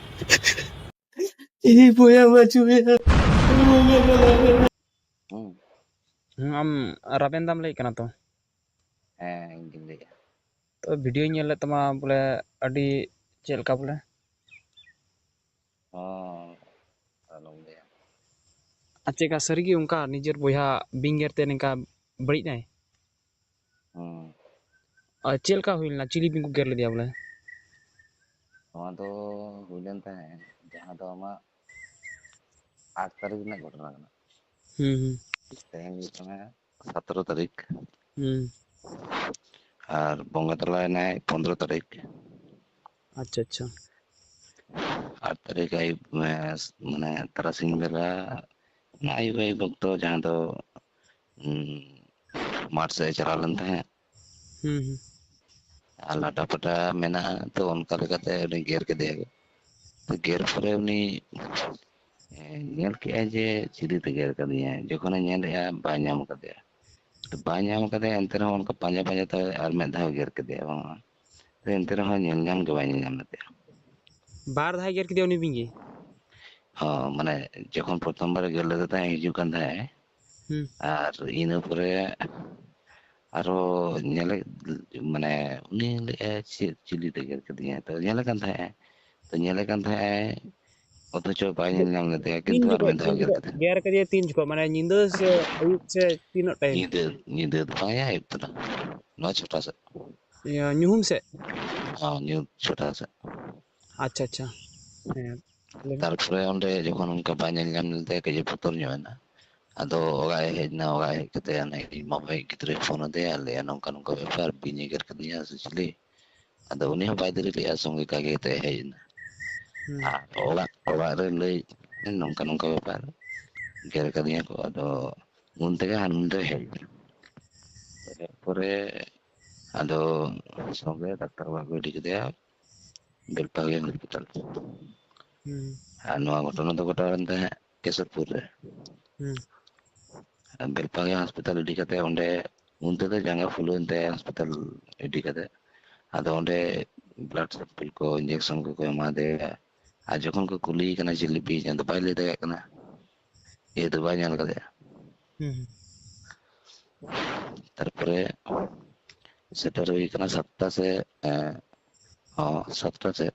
ᱤᱧ ᱵᱚᱭᱦᱟ ᱵᱟᱹᱪᱩᱜ ᱮᱭᱟ᱾ ᱦᱩᱸ᱾ ᱦᱩᱸ, ᱟᱢ ᱨᱟᱵᱮᱱ ᱫᱟᱢ ᱞᱟᱹᱭᱮᱫ ᱠᱟᱱᱟ ᱛᱚ? ᱦᱮᱸ, ᱤᱧ ᱜᱤᱧ ᱞᱟᱹᱭᱮᱫᱼᱟ᱾ ᱛᱚ, ᱵᱷᱤᱰᱤᱭᱳᱧ ᱧᱮᱞ ᱞᱮᱫ ᱛᱟᱢᱟ, ᱵᱚᱞᱮ, ᱟᱹᱰᱤ ᱪᱮᱫ ᱞᱮᱠᱟ ᱵᱚᱞᱮ? ᱦᱚᱸ, ᱟᱞᱚᱢ ᱞᱟᱹᱭᱟ᱾ ᱟᱨ ᱪᱮᱫ ᱞᱮᱠᱟ ᱥᱟᱹᱨᱤᱜᱮ ᱚᱱᱠᱟ ᱱᱤᱡᱮᱨ ᱵᱚᱭᱦᱟ ᱵᱤᱧ ᱜᱮᱨ ᱛᱮ ᱱᱤᱝᱠᱟ ᱵᱟᱹᱲᱤᱡ ᱱᱟᱭ? ᱦᱩᱸ᱾ ᱟᱨ ᱪᱮᱫ ᱞᱮᱠᱟ ᱦᱩᱭ ᱞᱮᱱᱟ? ᱪᱤᱞᱤ ᱵᱤᱧ ᱠᱚ ᱜᱮᱨ ᱞᱮᱫᱮᱭᱟ ᱵᱚᱞᱮ? ᱱᱚᱣᱟ ᱫᱚ ᱦᱩᱭ ᱞᱮᱱ ᱛᱟᱦᱮᱸᱫ, ᱡᱟᱦᱟᱸ ᱫᱚ ᱟᱢᱟᱜ ᱟᱴ ᱛᱟᱹᱨᱤᱠᱷ ᱨᱮᱱᱟᱜ ᱜᱷᱚᱴᱚᱱᱟ ᱠᱟᱱᱟ᱾ ᱦᱩᱸ, ᱦᱩᱸ᱾ ᱛᱮᱦᱮᱧ ᱦᱩᱭᱩᱜ ᱠᱟᱱᱟ ᱥᱟᱛᱮᱨᱚ ᱛᱟᱹᱨᱤᱠᱷ᱾ ᱦᱩᱸ᱾ ᱟᱨ ᱵᱚᱸᱜᱟ ᱛᱟᱞᱟᱭᱮᱱᱟᱭ ᱯᱚᱱᱨᱚ ᱛᱟᱹᱨᱤᱠᱷ᱾ ᱟᱪᱪᱷᱟ, ᱟᱪᱪᱷᱟ᱾ ᱟᱴ ᱛᱟᱹᱨᱤᱠᱷ ᱟᱹᱭᱩᱵ, ᱮ, ᱢᱟᱱᱮ ᱛᱟᱨᱟᱥᱤᱧ ᱵᱮᱲᱟ, ᱚᱱᱟ ᱟᱹᱭᱩᱵ ᱟᱹᱭᱩᱵ ᱚᱠᱛᱚ ᱡᱟᱦᱟᱸ ᱫᱚ, ᱩᱸ, ᱢᱟᱴᱷ ᱥᱮᱫ ᱮ ᱪᱟᱞᱟᱣ ᱞᱮᱱ ᱛᱟᱦᱮᱸᱫ᱾ ᱦᱩᱸ, ᱦᱩᱸ᱾ ᱟᱨ ᱞᱟᱴᱟ ᱯᱟᱴᱟ ᱢᱮᱱᱟᱜᱼᱟ, ᱛᱚ ᱚᱱᱠᱟ ᱞᱮᱠᱟᱛᱮ ᱩᱱᱤ ᱜᱮᱨ ᱠᱮᱫᱮᱭᱟ ᱠᱚ᱾ ᱛᱚ ᱜᱮᱨ ᱯᱚᱨᱮ ᱩᱱᱤ, ᱮ, ᱧᱮᱞ ᱠᱮᱜᱼᱟᱭ ᱡᱮ ᱪᱤᱞᱤ ᱛᱮ ᱜᱮᱨ ᱠᱟᱫᱤᱧᱟᱭ᱾ ᱡᱚᱠᱷᱚᱱᱮ ᱧᱮᱞᱮᱜᱼᱟ, ᱵᱟᱭ ᱧᱟᱢ ᱠᱟᱫᱮᱭᱟ᱾ ᱛᱚ ᱵᱟᱭ ᱧᱟᱢ ᱠᱟᱫᱮᱭᱟ, ᱮᱱᱛᱮ ᱨᱮᱦᱚᱸ ᱚᱱᱠᱟ ᱯᱟᱸᱡᱟ ᱯᱟᱸᱡᱟ ᱛᱮ ᱟᱨ ᱢᱤᱫ ᱫᱷᱟᱣ ᱜᱮᱨ ᱠᱮᱫᱮᱭᱟ, ᱵᱟᱝᱢᱟ᱾ ᱛᱚ ᱮᱱᱛᱮ ᱨᱮᱦᱚᱸ ᱧᱮᱞ ᱧᱟᱢ ᱜᱮ ᱵᱟᱭ ᱧᱮᱞ ᱧᱟᱢ ᱞᱮᱫᱮᱭᱟ᱾ ᱵᱟᱨ ᱫᱷᱟᱣ ᱜᱮᱨ ᱠᱮᱫᱮᱭᱟ ᱩᱱᱤ ᱵᱤᱧ ᱜᱮ? ᱦᱚᱸ, ᱢᱟᱱᱮ ᱡᱚᱠᱷᱚᱱ ᱯᱨᱚᱛᱷᱚᱢ ᱵᱟᱨᱮ ᱜᱮᱨ ᱞᱮᱫᱮ ᱛᱟᱦᱮᱸᱫ, ᱦᱤᱡᱩᱜ ᱠᱟᱱ ᱛᱟᱦᱮᱸᱫ, ᱦᱩᱸ᱾ ᱟᱨ ᱤᱱᱟᱹ ᱯᱚᱨᱮ ᱟᱨᱦᱚᱸ ᱧᱮᱞᱮ, ᱢᱟᱱᱮ ᱩᱱᱤ ᱞᱟᱹᱭᱮᱫᱼᱟᱭ, "ᱪᱮᱫ ᱪᱤᱞᱤ ᱛᱮ ᱜᱮᱨ ᱠᱮᱫᱤᱧᱟᱭ?" ᱛᱚ ᱧᱮᱞᱮ ᱠᱟᱱ ᱛᱟᱦᱮᱸᱫ ᱟᱭ, ᱛᱚ ᱧᱮᱞᱮ ᱠᱟᱱ ᱛᱟᱦᱮᱸᱫ ᱟᱭ, ᱚᱛᱷᱚᱪᱚ ᱵᱟᱭ ᱧᱮᱞ ᱧᱟᱢ ᱞᱮᱫᱮᱭᱟ, ᱛᱤᱱ ᱠᱤᱱᱛᱩ ᱟᱨ ᱡᱚᱠᱷᱚᱡ, ᱢᱤᱫ ᱫᱷᱟᱣ ᱛᱤᱱ ᱜᱮᱨ ᱡᱚᱠᱷᱚᱡ ᱠᱮᱫᱮᱭᱟ᱾ ᱜᱮᱨ ᱠᱟᱫᱮᱭᱟ? ᱛᱤᱱ ᱡᱚᱠᱷᱚᱡ? ᱢᱟᱱᱮ ᱧᱤᱫᱟᱹ ᱥᱮ ᱟᱹᱭᱩᱵ ᱥᱮ ᱛᱤᱱᱟᱹᱜ ᱴᱟᱭᱤᱢ? ᱧᱤᱫᱟᱹ, ᱧᱤᱫᱟᱹ ᱫᱚ ᱵᱟᱝ ᱭᱟ, ᱟᱹᱭᱩᱵ ᱛᱚᱨᱟ, ᱱᱚᱣᱟ ᱪᱷᱚᱴᱟ ᱥᱮᱫ᱾ ᱤᱭᱟᱹ, ᱧᱩᱦᱩᱢ ᱥᱮᱫ? ᱦᱚᱸ, ᱧᱩᱛ ᱪᱷᱚᱴᱟ ᱥᱮᱫ᱾ ᱟᱪᱪᱷᱟ, ᱟᱪᱪᱷᱟ᱾ ᱦᱮᱸ, ᱞᱟᱹᱭ ᱢᱮ᱾ ᱛᱟᱨᱯᱚᱨᱮ ᱚᱸᱰᱮ ᱡᱚᱠᱷᱚᱱ ᱚᱱᱠᱟ ᱵᱟᱭ ᱧᱮᱞ ᱧᱟᱢ ᱞᱮᱫᱮᱭᱟ, ᱠᱟᱹᱡ ᱮ ᱵᱚᱛᱚᱨ ᱧᱚᱜ ᱮᱱᱟ᱾ ᱟᱫᱚ ᱚᱲᱟᱜ ᱮ ᱦᱮᱡ ᱮᱱᱟ, ᱚᱲᱟᱜ ᱦᱮᱡ ᱠᱟᱛᱮ ᱚᱱᱮ ᱤᱧ ᱢᱟᱢᱟᱭᱤᱡ ᱜᱤᱫᱽᱨᱟᱹᱭ ᱯᱷᱳᱱ ᱟᱫᱮᱭᱟ, ᱞᱟᱹᱭᱟ, "ᱱᱚᱝᱠᱟ ᱱᱚᱝᱠᱟ ᱵᱮᱯᱟᱨ, ᱵᱤᱧ ᱮ ᱜᱮᱨ ᱠᱟᱫᱤᱧᱟ ᱥᱮ ᱪᱤᱞᱤ?" ᱟᱫᱚ ᱩᱱᱤ ᱦᱚᱸ ᱵᱟᱭ ᱫᱮᱨᱤ ᱞᱮᱜᱼᱟ, ᱥᱚᱸᱜᱮ ᱠᱟᱜᱮ ᱠᱟᱛᱮ ᱦᱮᱡ ᱮᱱᱟ᱾ ᱦᱩᱸ᱾ ᱟᱨ ᱚᱲᱟᱜ, ᱚᱲᱟᱜ ᱨᱮ ᱞᱟᱹᱭ, "ᱱᱚᱝᱠᱟ ᱱᱚᱝᱠᱟ ᱵᱮᱯᱟᱨ, ᱜᱮᱨ ᱠᱟᱫᱤᱧᱟ ᱠᱚ", ᱟᱫᱚ ᱩᱱ ᱛᱮᱜᱮ ᱦᱟᱱᱛᱮ ᱦᱮᱡ ᱮᱱᱟ᱾ ᱦᱮᱡ ᱯᱚᱨᱮ ᱟᱫᱚ ᱥᱚᱸᱜᱮ ᱰᱟᱠᱛᱟᱨ ᱚᱲᱟᱜ ᱠᱚ ᱤᱫᱤ ᱠᱮᱫᱮᱭᱟ, ᱵᱮᱞᱯᱟᱦᱟᱲᱤ ᱦᱚᱥᱯᱤᱴᱟᱞ᱾ ᱦᱩᱸ᱾ ᱟᱨ ᱱᱚᱣᱟ ᱜᱷᱚᱴᱚᱱᱟ ᱫᱚ ᱜᱷᱚᱴᱟᱣ ᱞᱮᱱ ᱛᱟᱦᱮᱸᱫ ᱠᱮᱥᱚᱨᱯᱩᱨ ᱨᱮ᱾ ᱦᱩᱸ᱾ ᱵᱮᱞᱯᱟᱦᱟᱲᱤ ᱦᱟᱥᱯᱟᱛᱟᱞ ᱤᱫᱤ ᱠᱟᱛᱮ ᱚᱸᱰᱮ, ᱩᱱᱛᱮ ᱫᱚ ᱡᱟᱸᱜᱟ ᱯᱷᱩᱞᱟᱹᱣ ᱮᱱ ᱛᱟᱭᱟ ᱦᱟᱥᱯᱟᱛᱟᱞ ᱤᱫᱤ ᱠᱟᱛᱮ᱾ ᱟᱫᱚ ᱚᱸᱰᱮ blood sample ᱠᱚ, injection ᱠᱚᱠᱚ ᱮᱢᱟ ᱫᱮᱭᱟ᱾ ᱟᱨ ᱡᱚᱠᱷᱚᱱ ᱠᱚ ᱠᱩᱞᱤᱭᱮ ᱠᱟᱱᱟ ᱡᱮ ᱞᱤᱯᱤ ᱟᱫᱚ ᱵᱟᱭ ᱞᱟᱹᱭ ᱫᱟᱲᱮᱭᱟᱜ ᱠᱟᱱᱟ, ᱡᱮᱦᱮᱛᱩ ᱵᱟᱭ ᱧᱮᱞ ᱠᱟᱫᱮᱭᱟ᱾ ᱦᱩᱸ᱾ ᱛᱟᱨᱯᱚᱨᱮ ᱥᱮᱴᱮᱨ ᱦᱩᱭ ᱠᱟᱱᱟ ᱥᱟᱛᱴᱟ ᱥᱮ, ᱮᱸ, ᱦᱚᱸ, ᱥᱟᱛᱴᱟ ᱥᱮᱫ᱾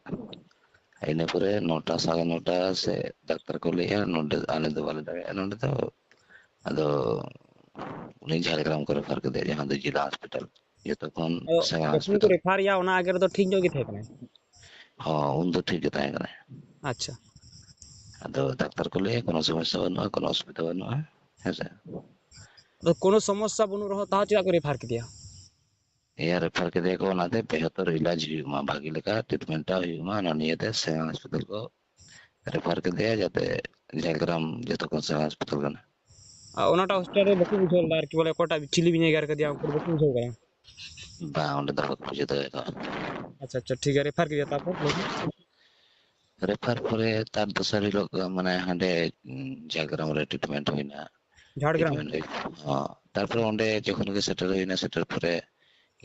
ᱤᱱᱟᱹ ᱯᱚᱨᱮ ᱱᱚᱴᱟ, ᱥᱟᱲᱮ ᱱᱚᱴᱟ ᱥᱮ ᱰᱟᱠᱛᱟᱨ ᱠᱚ ᱞᱟᱹᱭᱮᱜᱼᱟ, "ᱱᱚᱰᱮ ᱟᱞᱮ ᱫᱚ ᱵᱟᱞᱮ ᱫᱟᱲᱮᱭᱟᱜᱼᱟ ᱱᱚᱰᱮ ᱫᱚ", ᱟᱫᱚ ᱩᱱᱤ ᱡᱷᱟᱲᱜᱨᱟᱢ ᱠᱚ ᱨᱮᱯᱷᱟᱨ ᱠᱮᱫᱮᱭᱟ, ᱡᱟᱦᱟᱸ ᱫᱚ ᱡᱮᱞᱟ ᱦᱚᱥᱯᱤᱴᱟᱞ, ᱡᱚᱛᱚ ᱠᱷᱚᱱ ᱟᱫᱚ ᱥᱮᱬᱟ ᱡᱚᱠᱷᱚᱱ ᱠᱚ ᱦᱚᱥᱯᱤᱴᱟᱞ᱾ ᱨᱮᱯᱷᱟᱨ ᱮᱭᱟ, ᱚᱱᱟ ᱟᱜᱮ ᱨᱮᱫᱚ ᱴᱷᱤᱠ ᱧᱚᱜ ᱜᱮ ᱛᱟᱦᱮᱸ ᱠᱟᱱᱟᱭ? ᱦᱚᱸ, ᱩᱱ ᱫᱚ ᱴᱷᱤᱠ ᱜᱮ ᱛᱟᱦᱮᱸ ᱠᱟᱱᱟᱭ᱾ ᱟᱪᱪᱷᱟ᱾ ᱟᱫᱚ ᱰᱟᱠᱛᱟᱨ ᱠᱚ ᱞᱟᱹᱭᱟ, "ᱠᱳᱱᱳ ᱥᱚᱢᱚᱥᱥᱟ ᱵᱟᱹᱱᱩᱜᱼᱟ, ᱠᱳᱱᱳ ᱚᱥᱩᱵᱤᱫᱷᱟ ᱵᱟᱹᱱᱩᱜᱼᱟ", ᱦᱮᱸ ᱥᱮ᱾ ᱟᱫᱚ ᱠᱳᱱᱳ ᱥᱚᱢᱚᱥᱥᱟ ᱵᱟᱹᱱᱩᱜ ᱨᱮᱦᱚᱸ, ᱛᱟᱣ ᱪᱮᱫᱟᱜ ᱠᱚ ᱨᱮᱯᱷᱟᱨ ᱠᱮᱫᱮᱭᱟ? ᱮᱭᱟ, ᱨᱮᱯᱷᱟᱨ ᱠᱮᱫᱮᱭᱟ ᱠᱚ, ᱚᱱᱟᱛᱮ ᱵᱮᱦᱛᱚᱨ ᱤᱞᱟᱡᱽ ᱦᱩᱭᱩᱜ ᱢᱟ, ᱵᱷᱟᱜᱤ ᱞᱮᱠᱟ ᱴᱨᱤᱴᱢᱮᱱᱴ ᱴᱟᱜ ᱦᱩᱭᱩᱜ ᱢᱟ, ᱚᱱᱟ ᱱᱤᱭᱮᱛᱮ ᱥᱮᱬᱟ ᱦᱚᱥᱯᱤᱴᱟᱞ ᱠᱚ ᱨᱮᱯᱷᱟᱨ ᱠᱮᱫᱮᱭᱟ, ᱡᱟᱛᱮ ᱡᱷᱟᱲᱜᱨᱟᱢ ᱡᱚᱛᱚ ᱠᱷᱚᱱ ᱥᱮᱬᱟ ᱦᱚᱥᱯᱤᱴᱟᱞ ᱠᱟᱱᱟ᱾ ᱟᱨ ᱚᱱᱟᱴᱟᱜ ᱦᱚᱥᱯᱤᱴᱟᱞ ᱨᱮ ᱵᱟᱠᱚ ᱵᱩᱡᱷᱟᱹᱣ ᱞᱮᱫᱟ ᱟᱨᱠᱤ, ᱵᱚᱞᱮ ᱚᱠᱚᱭᱴᱟᱜ ᱪᱤᱞᱤ ᱵᱤᱱ ᱮᱜᱮᱨ ᱠᱟᱫᱮᱭᱟ, ᱩᱱᱠᱩ ᱫᱚ ᱵᱟᱠᱚ ᱵᱩᱡᱷᱟᱹᱣ ᱠᱟᱫᱟ? ᱵᱟᱝ, ᱚᱸᱰᱮ ᱫᱚ ᱵᱟᱠᱚ ᱵᱩᱡᱷᱟᱹᱣ ᱫᱟᱲᱮ ᱠᱟᱣᱟ᱾ ᱟᱪᱪᱷᱟ, ᱟᱪᱪᱷᱟ, ᱴᱷᱤᱠ ᱜᱮᱭᱟ, ᱨᱮᱯᱷᱟᱨ ᱠᱮᱫᱮᱭᱟ, ᱛᱟᱨᱯᱚᱨ ᱞᱟᱹᱭ ᱵᱤᱱ᱾ ᱨᱮᱯᱷᱟᱨ ᱯᱚᱨᱮ ᱛᱟᱨ ᱫᱚᱥᱟᱨ ᱦᱤᱞᱳᱜ ᱢᱟᱱᱮ ᱦᱟᱸᱰᱮ, ᱩᱸ, ᱡᱷᱟᱲᱜᱨᱟᱢ ᱨᱮ ᱴᱨᱤᱴᱢᱮᱱᱴ ᱦᱩᱭᱱᱟ᱾ ᱡᱷᱟᱲᱜᱨᱟᱢ? ᱴᱨᱤᱴᱢᱮᱱᱴ ᱦᱩᱭ, ᱦᱚᱸ, ᱛᱟᱨᱯᱚᱨᱮ ᱚᱸᱰᱮ ᱡᱚᱠᱷᱚᱱ ᱜᱮ ᱥᱮᱴᱮᱨ ᱦᱩᱭᱱᱟ, ᱥᱮᱴᱮᱨ ᱯᱚᱨᱮ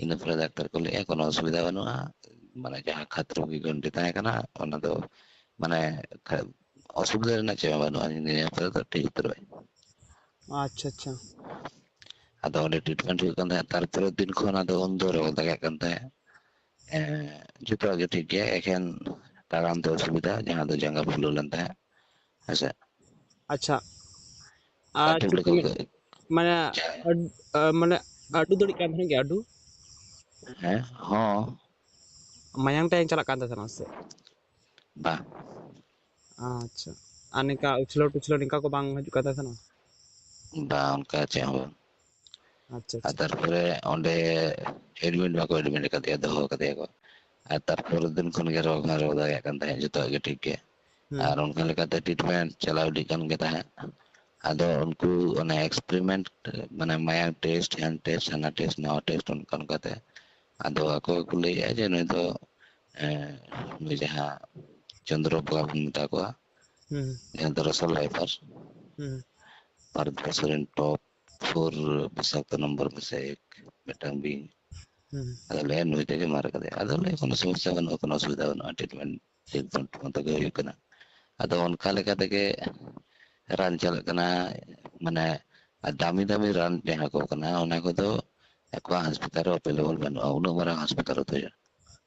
ᱤᱱᱟᱹ ᱯᱚᱨᱮ ᱰᱟᱠᱛᱟᱨ ᱠᱚ ᱞᱟᱹᱭᱮᱜᱼᱟ, "ᱠᱳᱱᱳ ᱚᱥᱩᱵᱤᱫᱷᱟ ᱵᱟᱹᱱᱩᱜᱼᱟ", ᱢᱟᱱᱮ ᱡᱟᱦᱟᱸ ᱠᱷᱟᱫᱽ ᱨᱳᱜᱤ ᱜᱷᱚᱱᱴᱤ ᱛᱟᱦᱮᱸ ᱠᱟᱱᱟ, ᱚᱱᱟ ᱫᱚ ᱢᱟᱱᱮ ᱠᱷᱟ-, ᱚᱥᱩᱵᱤᱫᱷᱟ ᱨᱮᱱᱟᱜ ᱪᱮᱫ ᱦᱚᱸ ᱵᱟᱹᱱᱩᱜᱼᱟ, ᱱᱤᱭᱟᱹ ᱯᱚᱨᱮ ᱫᱚ ᱴᱷᱤᱠ ᱩᱛᱟᱹᱨᱚᱜᱼᱟᱭ᱾ ᱟᱪᱪᱷᱟ, ᱟᱪᱪᱷᱟ᱾ ᱟᱫᱚ ᱚᱸᱰᱮ ᱴᱨᱤᱴᱢᱮᱱᱴ ᱦᱩᱭᱩᱜ ᱠᱟᱱ ᱛᱟᱦᱮᱸᱫ, ᱛᱟᱨᱯᱚᱨᱮᱨ ᱫᱤᱱ ᱠᱷᱚᱱ ᱟᱫᱚ ᱩᱱᱫᱚ ᱨᱚᱲ ᱫᱟᱲᱮᱭᱟᱜ ᱠᱟᱱ ᱛᱟᱦᱮᱸᱫ᱾ ᱮᱸ, ᱡᱚᱛᱚᱣᱟᱜ ᱜᱮ ᱴᱷᱤᱠ ᱜᱮᱭᱟ, ᱮᱠᱷᱮᱱ ᱛᱟᱲᱟᱢ ᱛᱮ ᱚᱥᱩᱵᱤᱫᱷᱟ, ᱡᱟᱦᱟᱸ ᱫᱚ ᱡᱟᱸᱜᱟ ᱯᱷᱩᱞᱟᱹᱣ ᱞᱮᱱ ᱛᱟᱦᱮᱸᱫ, ᱦᱮᱸᱥᱮ᱾ ᱟᱪᱪᱷᱟ᱾ ᱟᱨ ᱟᱨ ᱴᱷᱤᱠ ᱪᱮᱫ ᱠᱚ ᱞᱮᱠᱟ ᱢᱮ-, ᱜᱮ᱾ ᱢᱟᱱᱮ, ᱡᱟᱦᱟᱸ ᱟᱹᱰ-, ᱟ, ᱢᱟᱱᱮ, ᱟᱹᱰᱩ ᱫᱟᱲᱮᱜ ᱠᱟᱱ ᱛᱟᱦᱮᱱ ᱜᱮ, ᱟᱹᱰᱩ? ᱦᱮᱸ, ᱦᱚᱸ᱾ ᱢᱟᱭᱟᱝ ᱴᱟᱭᱟᱝ ᱪᱟᱞᱟᱜ ᱠᱟᱱ ᱛᱟᱦᱮᱱᱟ ᱥᱮ? ᱵᱟᱝ᱾ ᱟᱪᱪᱷᱟ᱾ ᱟᱨ ᱱᱤᱝᱠᱟ ᱩᱪᱷᱞᱟᱹ ᱴᱩᱪᱷᱞᱟᱹ ᱱᱤᱝᱠᱟ ᱠᱚ ᱵᱟᱝ ᱦᱤᱡᱩᱜ ᱠᱟᱱ ᱛᱟᱦᱮᱱᱟ? ᱵᱟᱝ, ᱚᱱᱠᱟ ᱪᱮᱫ ᱦᱚᱸ ᱵᱟᱝ᱾ ᱟᱪᱪᱷᱟ, ᱟᱨ ᱟᱪᱪᱷᱟ᱾ ᱛᱟᱨᱯᱚᱨᱮ ᱚᱸᱰᱮ ᱮᱰᱢᱤᱴ ᱵᱟᱠᱚ ᱮᱰᱢᱤᱴ ᱟᱠᱟᱫᱮᱭᱟ, ᱫᱚᱦᱚ ᱟᱠᱟᱫᱮᱭᱟ ᱠᱚ᱾ ᱟᱨ ᱛᱟᱨᱯᱚᱨᱮᱨ ᱫᱤᱱ ᱠᱷᱚᱱ ᱜᱮ ᱨᱚᱲ ᱦᱚᱸᱭ ᱨᱚᱲ ᱫᱟᱲᱮᱭᱟᱜ ᱠᱟᱱ ᱛᱟᱦᱮᱸᱫ, ᱡᱚᱛᱚᱣᱟᱜ ᱜᱮ ᱴᱷᱤᱠ ᱜᱮ᱾ ᱦᱩᱸ᱾ ᱟᱨ ᱚᱱᱠᱟ ᱞᱮᱠᱟᱛᱮ ᱴᱨᱤᱴᱢᱮᱱᱴ ᱪᱟᱞᱟᱣ ᱤᱫᱤᱜ ᱠᱟᱱ ᱜᱮ ᱛᱟᱦᱮᱸᱫ᱾ ᱟᱫᱚ ᱩᱱᱠᱩ ᱚᱱᱮ ᱮᱠᱥᱯᱮᱨᱤᱢᱮᱱᱴ, ᱢᱟᱱᱮ ᱢᱟᱭᱟᱝ ᱴᱮᱥᱴ, ᱦᱮᱱ ᱴᱮᱥᱴ, ᱦᱟᱱᱟ ᱴᱮᱥᱴ, ᱱᱟᱣᱟ ᱴᱮᱥᱴ, ᱚᱱᱠᱟ ᱚᱱᱠᱟᱛᱮ ᱟᱫᱚ ᱟᱠᱚ ᱜᱮᱠᱚ ᱞᱟᱹᱭᱮᱜᱼᱟ ᱡᱮ ᱱᱩᱭ ᱫᱚ, ᱮᱸ, ᱱᱩᱭ ᱡᱟᱦᱟᱸ ᱪᱚᱱᱫᱨᱚ ᱵᱚᱸᱜᱟ ᱵᱚᱱ ᱢᱮᱛᱟ ᱠᱚᱣᱟ, ᱦᱩᱸ᱾ ᱡᱟᱦᱟᱸ ᱫᱚ ᱨᱟᱥᱮᱞ ᱵᱷᱟᱭᱯᱟᱨ᱾ ᱦᱩᱸ᱾ ᱵᱷᱟᱨᱚᱛ ᱵᱚᱨᱥᱚ ᱨᱮᱱ ᱴᱚᱯ ᱯᱷᱳᱨ ᱵᱤᱥᱟᱠᱛᱚ ᱱᱚᱢᱵᱚᱨ ᱢᱮᱥᱮ ᱮᱠ ᱢᱤᱫᱴᱟᱝ ᱵᱤᱧ᱾ ᱦᱩᱸ᱾ ᱟᱫᱚ ᱞᱟᱹᱭᱟ ᱱᱩᱭ ᱛᱮᱜᱮ ᱢᱟᱨ ᱠᱟᱫᱮᱭᱟ᱾ ᱟᱫᱚ ᱞᱟᱹᱭᱟ ᱠᱳᱱᱳ ᱥᱚᱢᱚᱥᱥᱟ ᱵᱟᱹᱱᱩᱜᱼᱟ, ᱠᱳᱱᱳ ᱚᱥᱩᱵᱤᱫᱷᱟ ᱵᱟᱹᱱᱩᱜᱼᱟ, ᱴᱨᱤᱴᱢᱮᱱᱴ ᱴᱷᱤᱠ ᱢᱚᱛᱚ ᱜᱮ ᱦᱩᱭᱩᱜ ᱠᱟᱱᱟ᱾ ᱟᱫᱚ ᱚᱱᱠᱟ ᱞᱮᱠᱟ ᱛᱮᱜᱮ ᱨᱟᱱ ᱪᱟᱞᱟᱜ ᱠᱟᱱᱟ, ᱢᱟᱱᱮ ᱟᱨ ᱫᱟᱢᱤ ᱫᱟᱢᱤ ᱨᱟᱱ ᱡᱟᱦᱟᱸ ᱠᱚ ᱠᱟᱱᱟ, ᱚᱱᱟ ᱠᱚᱫᱚ ᱟᱠᱚᱣᱟᱜ ᱦᱟᱥᱯᱟᱛᱟᱞ ᱨᱮ ᱮᱵᱮᱞᱮᱵᱚᱞ ᱵᱟᱹᱱᱩᱜᱼᱟ, ᱩᱱᱟᱹᱜ ᱢᱟᱨᱟᱝ ᱦᱟᱥᱯᱟᱛᱟᱞ ᱨᱮᱫᱚ᱾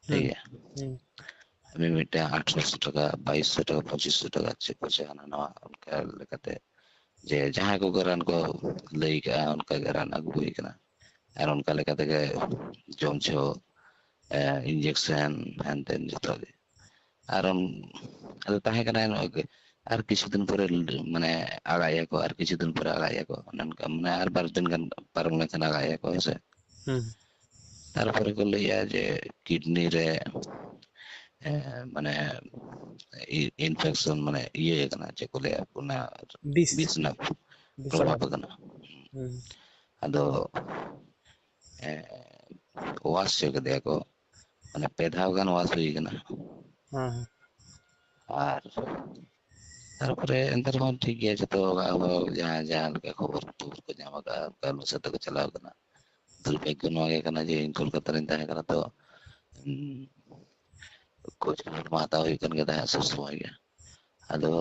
ᱴᱷᱤᱠ ᱦᱩᱸ᱾ ᱜᱮᱭᱟ? ᱦᱩᱸ᱾ ᱢᱤᱢᱤᱫᱴᱟᱝ ᱟᱴᱷᱨᱚᱥᱚ ᱴᱟᱠᱟ, ᱵᱟᱭᱤᱥᱥᱚ ᱴᱟᱠᱟ, ᱯᱚᱸᱪᱤᱥᱥᱚ ᱴᱟᱠᱟ ᱪᱮᱫ ᱠᱚ ᱪᱚ ᱦᱟᱱᱟ ᱱᱟᱣᱟ ᱚᱱᱠᱟ ᱞᱮᱠᱟᱛᱮ, ᱡᱮ ᱡᱟᱦᱟᱸᱭ ᱠᱚᱜᱮ ᱨᱟᱱ ᱠᱚ ᱞᱟᱹᱭ ᱠᱟᱜᱼᱟ, ᱚᱱᱠᱟ ᱜᱮ ᱨᱟᱱ ᱟᱹᱜᱩ ᱦᱩᱭ ᱠᱟᱱᱟ᱾ ᱟᱨ ᱚᱱᱠᱟ ᱞᱮᱠᱟ ᱛᱮᱜᱮ ᱡᱚᱢ ᱡᱷᱟᱹᱣ, ᱮ, ᱤᱧᱡᱮᱠᱥᱮᱱ, ᱦᱮᱱ ᱛᱮᱱ ᱡᱚᱛᱚ ᱜᱮ᱾ ᱟᱨ ᱩᱱ-, ᱟᱫᱚ ᱛᱟᱦᱮᱸ ᱠᱟᱱᱟ ᱱᱚᱜᱼᱚᱭ ᱜᱮ, ᱟᱨ ᱠᱤᱪᱷᱩ ᱫᱤᱱ ᱯᱚᱨᱮ ᱢᱟᱱᱮ ᱟᱲᱟᱜ ᱮᱭᱟ ᱠᱚ, ᱟᱨ ᱠᱤᱪᱷᱩ ᱫᱤᱱ ᱯᱚᱨᱮ ᱟᱲᱟᱜ ᱮᱭᱟ ᱠᱚ, ᱚᱱᱮ ᱚᱱᱠᱟ ᱢᱟᱱᱮ ᱟᱨ ᱵᱟᱨ ᱫᱤᱱ ᱜᱟᱱ ᱯᱟᱨᱚᱢ ᱞᱮᱱᱠᱷᱟᱱ ᱟᱲᱟᱜ ᱮᱭᱟ ᱠᱚ, ᱦᱮᱸ ᱥᱮ᱾ ᱦᱩᱸ᱾ ᱛᱟᱨᱯᱚᱨᱮ ᱠᱚ ᱞᱟᱹᱭᱮᱜᱼᱟ ᱡᱮ ᱠᱤᱰᱱᱤ ᱨᱮ, ᱮ, ᱢᱟᱱᱮ ᱤ-, ᱤᱱᱯᱷᱮᱠᱥᱚᱱ ᱢᱟᱱᱮ ᱤᱭᱟᱹ ᱠᱟᱱᱟ, ᱪᱮᱫ ᱠᱚ ᱞᱟᱹᱭᱟ, ᱚᱱᱟ ᱵᱤᱥ᱾ ᱵᱤᱥ ᱨᱮᱱᱟᱜ ᱵᱤᱥ ᱯᱨᱚᱵᱷᱟᱵ ᱨᱮᱱᱟᱜ᱾ ᱠᱟᱱᱟ᱾ ᱦᱩᱸ᱾ ᱟᱫᱚ, ᱮ, ᱣᱟᱥ ᱦᱚᱪᱚ ᱠᱮᱫᱮᱭᱟ ᱠᱚ, ᱢᱟᱱᱮ ᱯᱮ ᱫᱷᱟᱣ ᱜᱟᱱ ᱣᱟᱥ ᱦᱩᱭ ᱠᱟᱱᱟ᱾ ᱦᱮᱸ, ᱦᱮᱸ᱾ ᱟᱨ ᱛᱟᱨᱯᱚᱨᱮ ᱮᱱᱛᱮ ᱨᱮᱦᱚᱸ ᱴᱷᱤᱠ ᱜᱮᱭᱟ, ᱡᱚᱛᱚ ᱚᱲᱟᱜ ᱦᱚᱲ ᱡᱟᱦᱟᱸ, ᱡᱟᱦᱟᱸ ᱞᱮᱠᱟ ᱠᱷᱚᱵᱚᱨ, ᱠᱷᱚᱵᱚᱨ ᱠᱚ ᱧᱟᱢ ᱟᱠᱟᱫᱼᱟ, ᱚᱱᱠᱟ ᱱᱩᱭ ᱥᱟᱛᱮ ᱠᱚ ᱪᱟᱞᱟᱣ ᱠᱟᱱᱟ᱾ ᱫᱩᱨᱵᱷᱟᱜᱽᱜᱚ ᱱᱚᱣᱟ ᱜᱮ ᱠᱟᱱᱟ ᱡᱮ ᱤᱧ ᱠᱳᱞᱠᱟᱛᱟ ᱨᱤᱧ ᱛᱟᱦᱮᱸ ᱠᱟᱱᱟ, ᱛᱚ, ᱩᱸ, ᱠᱷᱳᱡ ᱠᱷᱚᱵᱚᱨ ᱢᱟ ᱦᱟᱛᱟᱣ ᱦᱩᱭᱩᱜ ᱠᱟᱱ ᱜᱮ ᱛᱟᱦᱮᱸᱫ ᱥᱚᱵ ᱥᱚᱢᱚᱭ ᱜᱮ᱾ ᱟᱫᱚ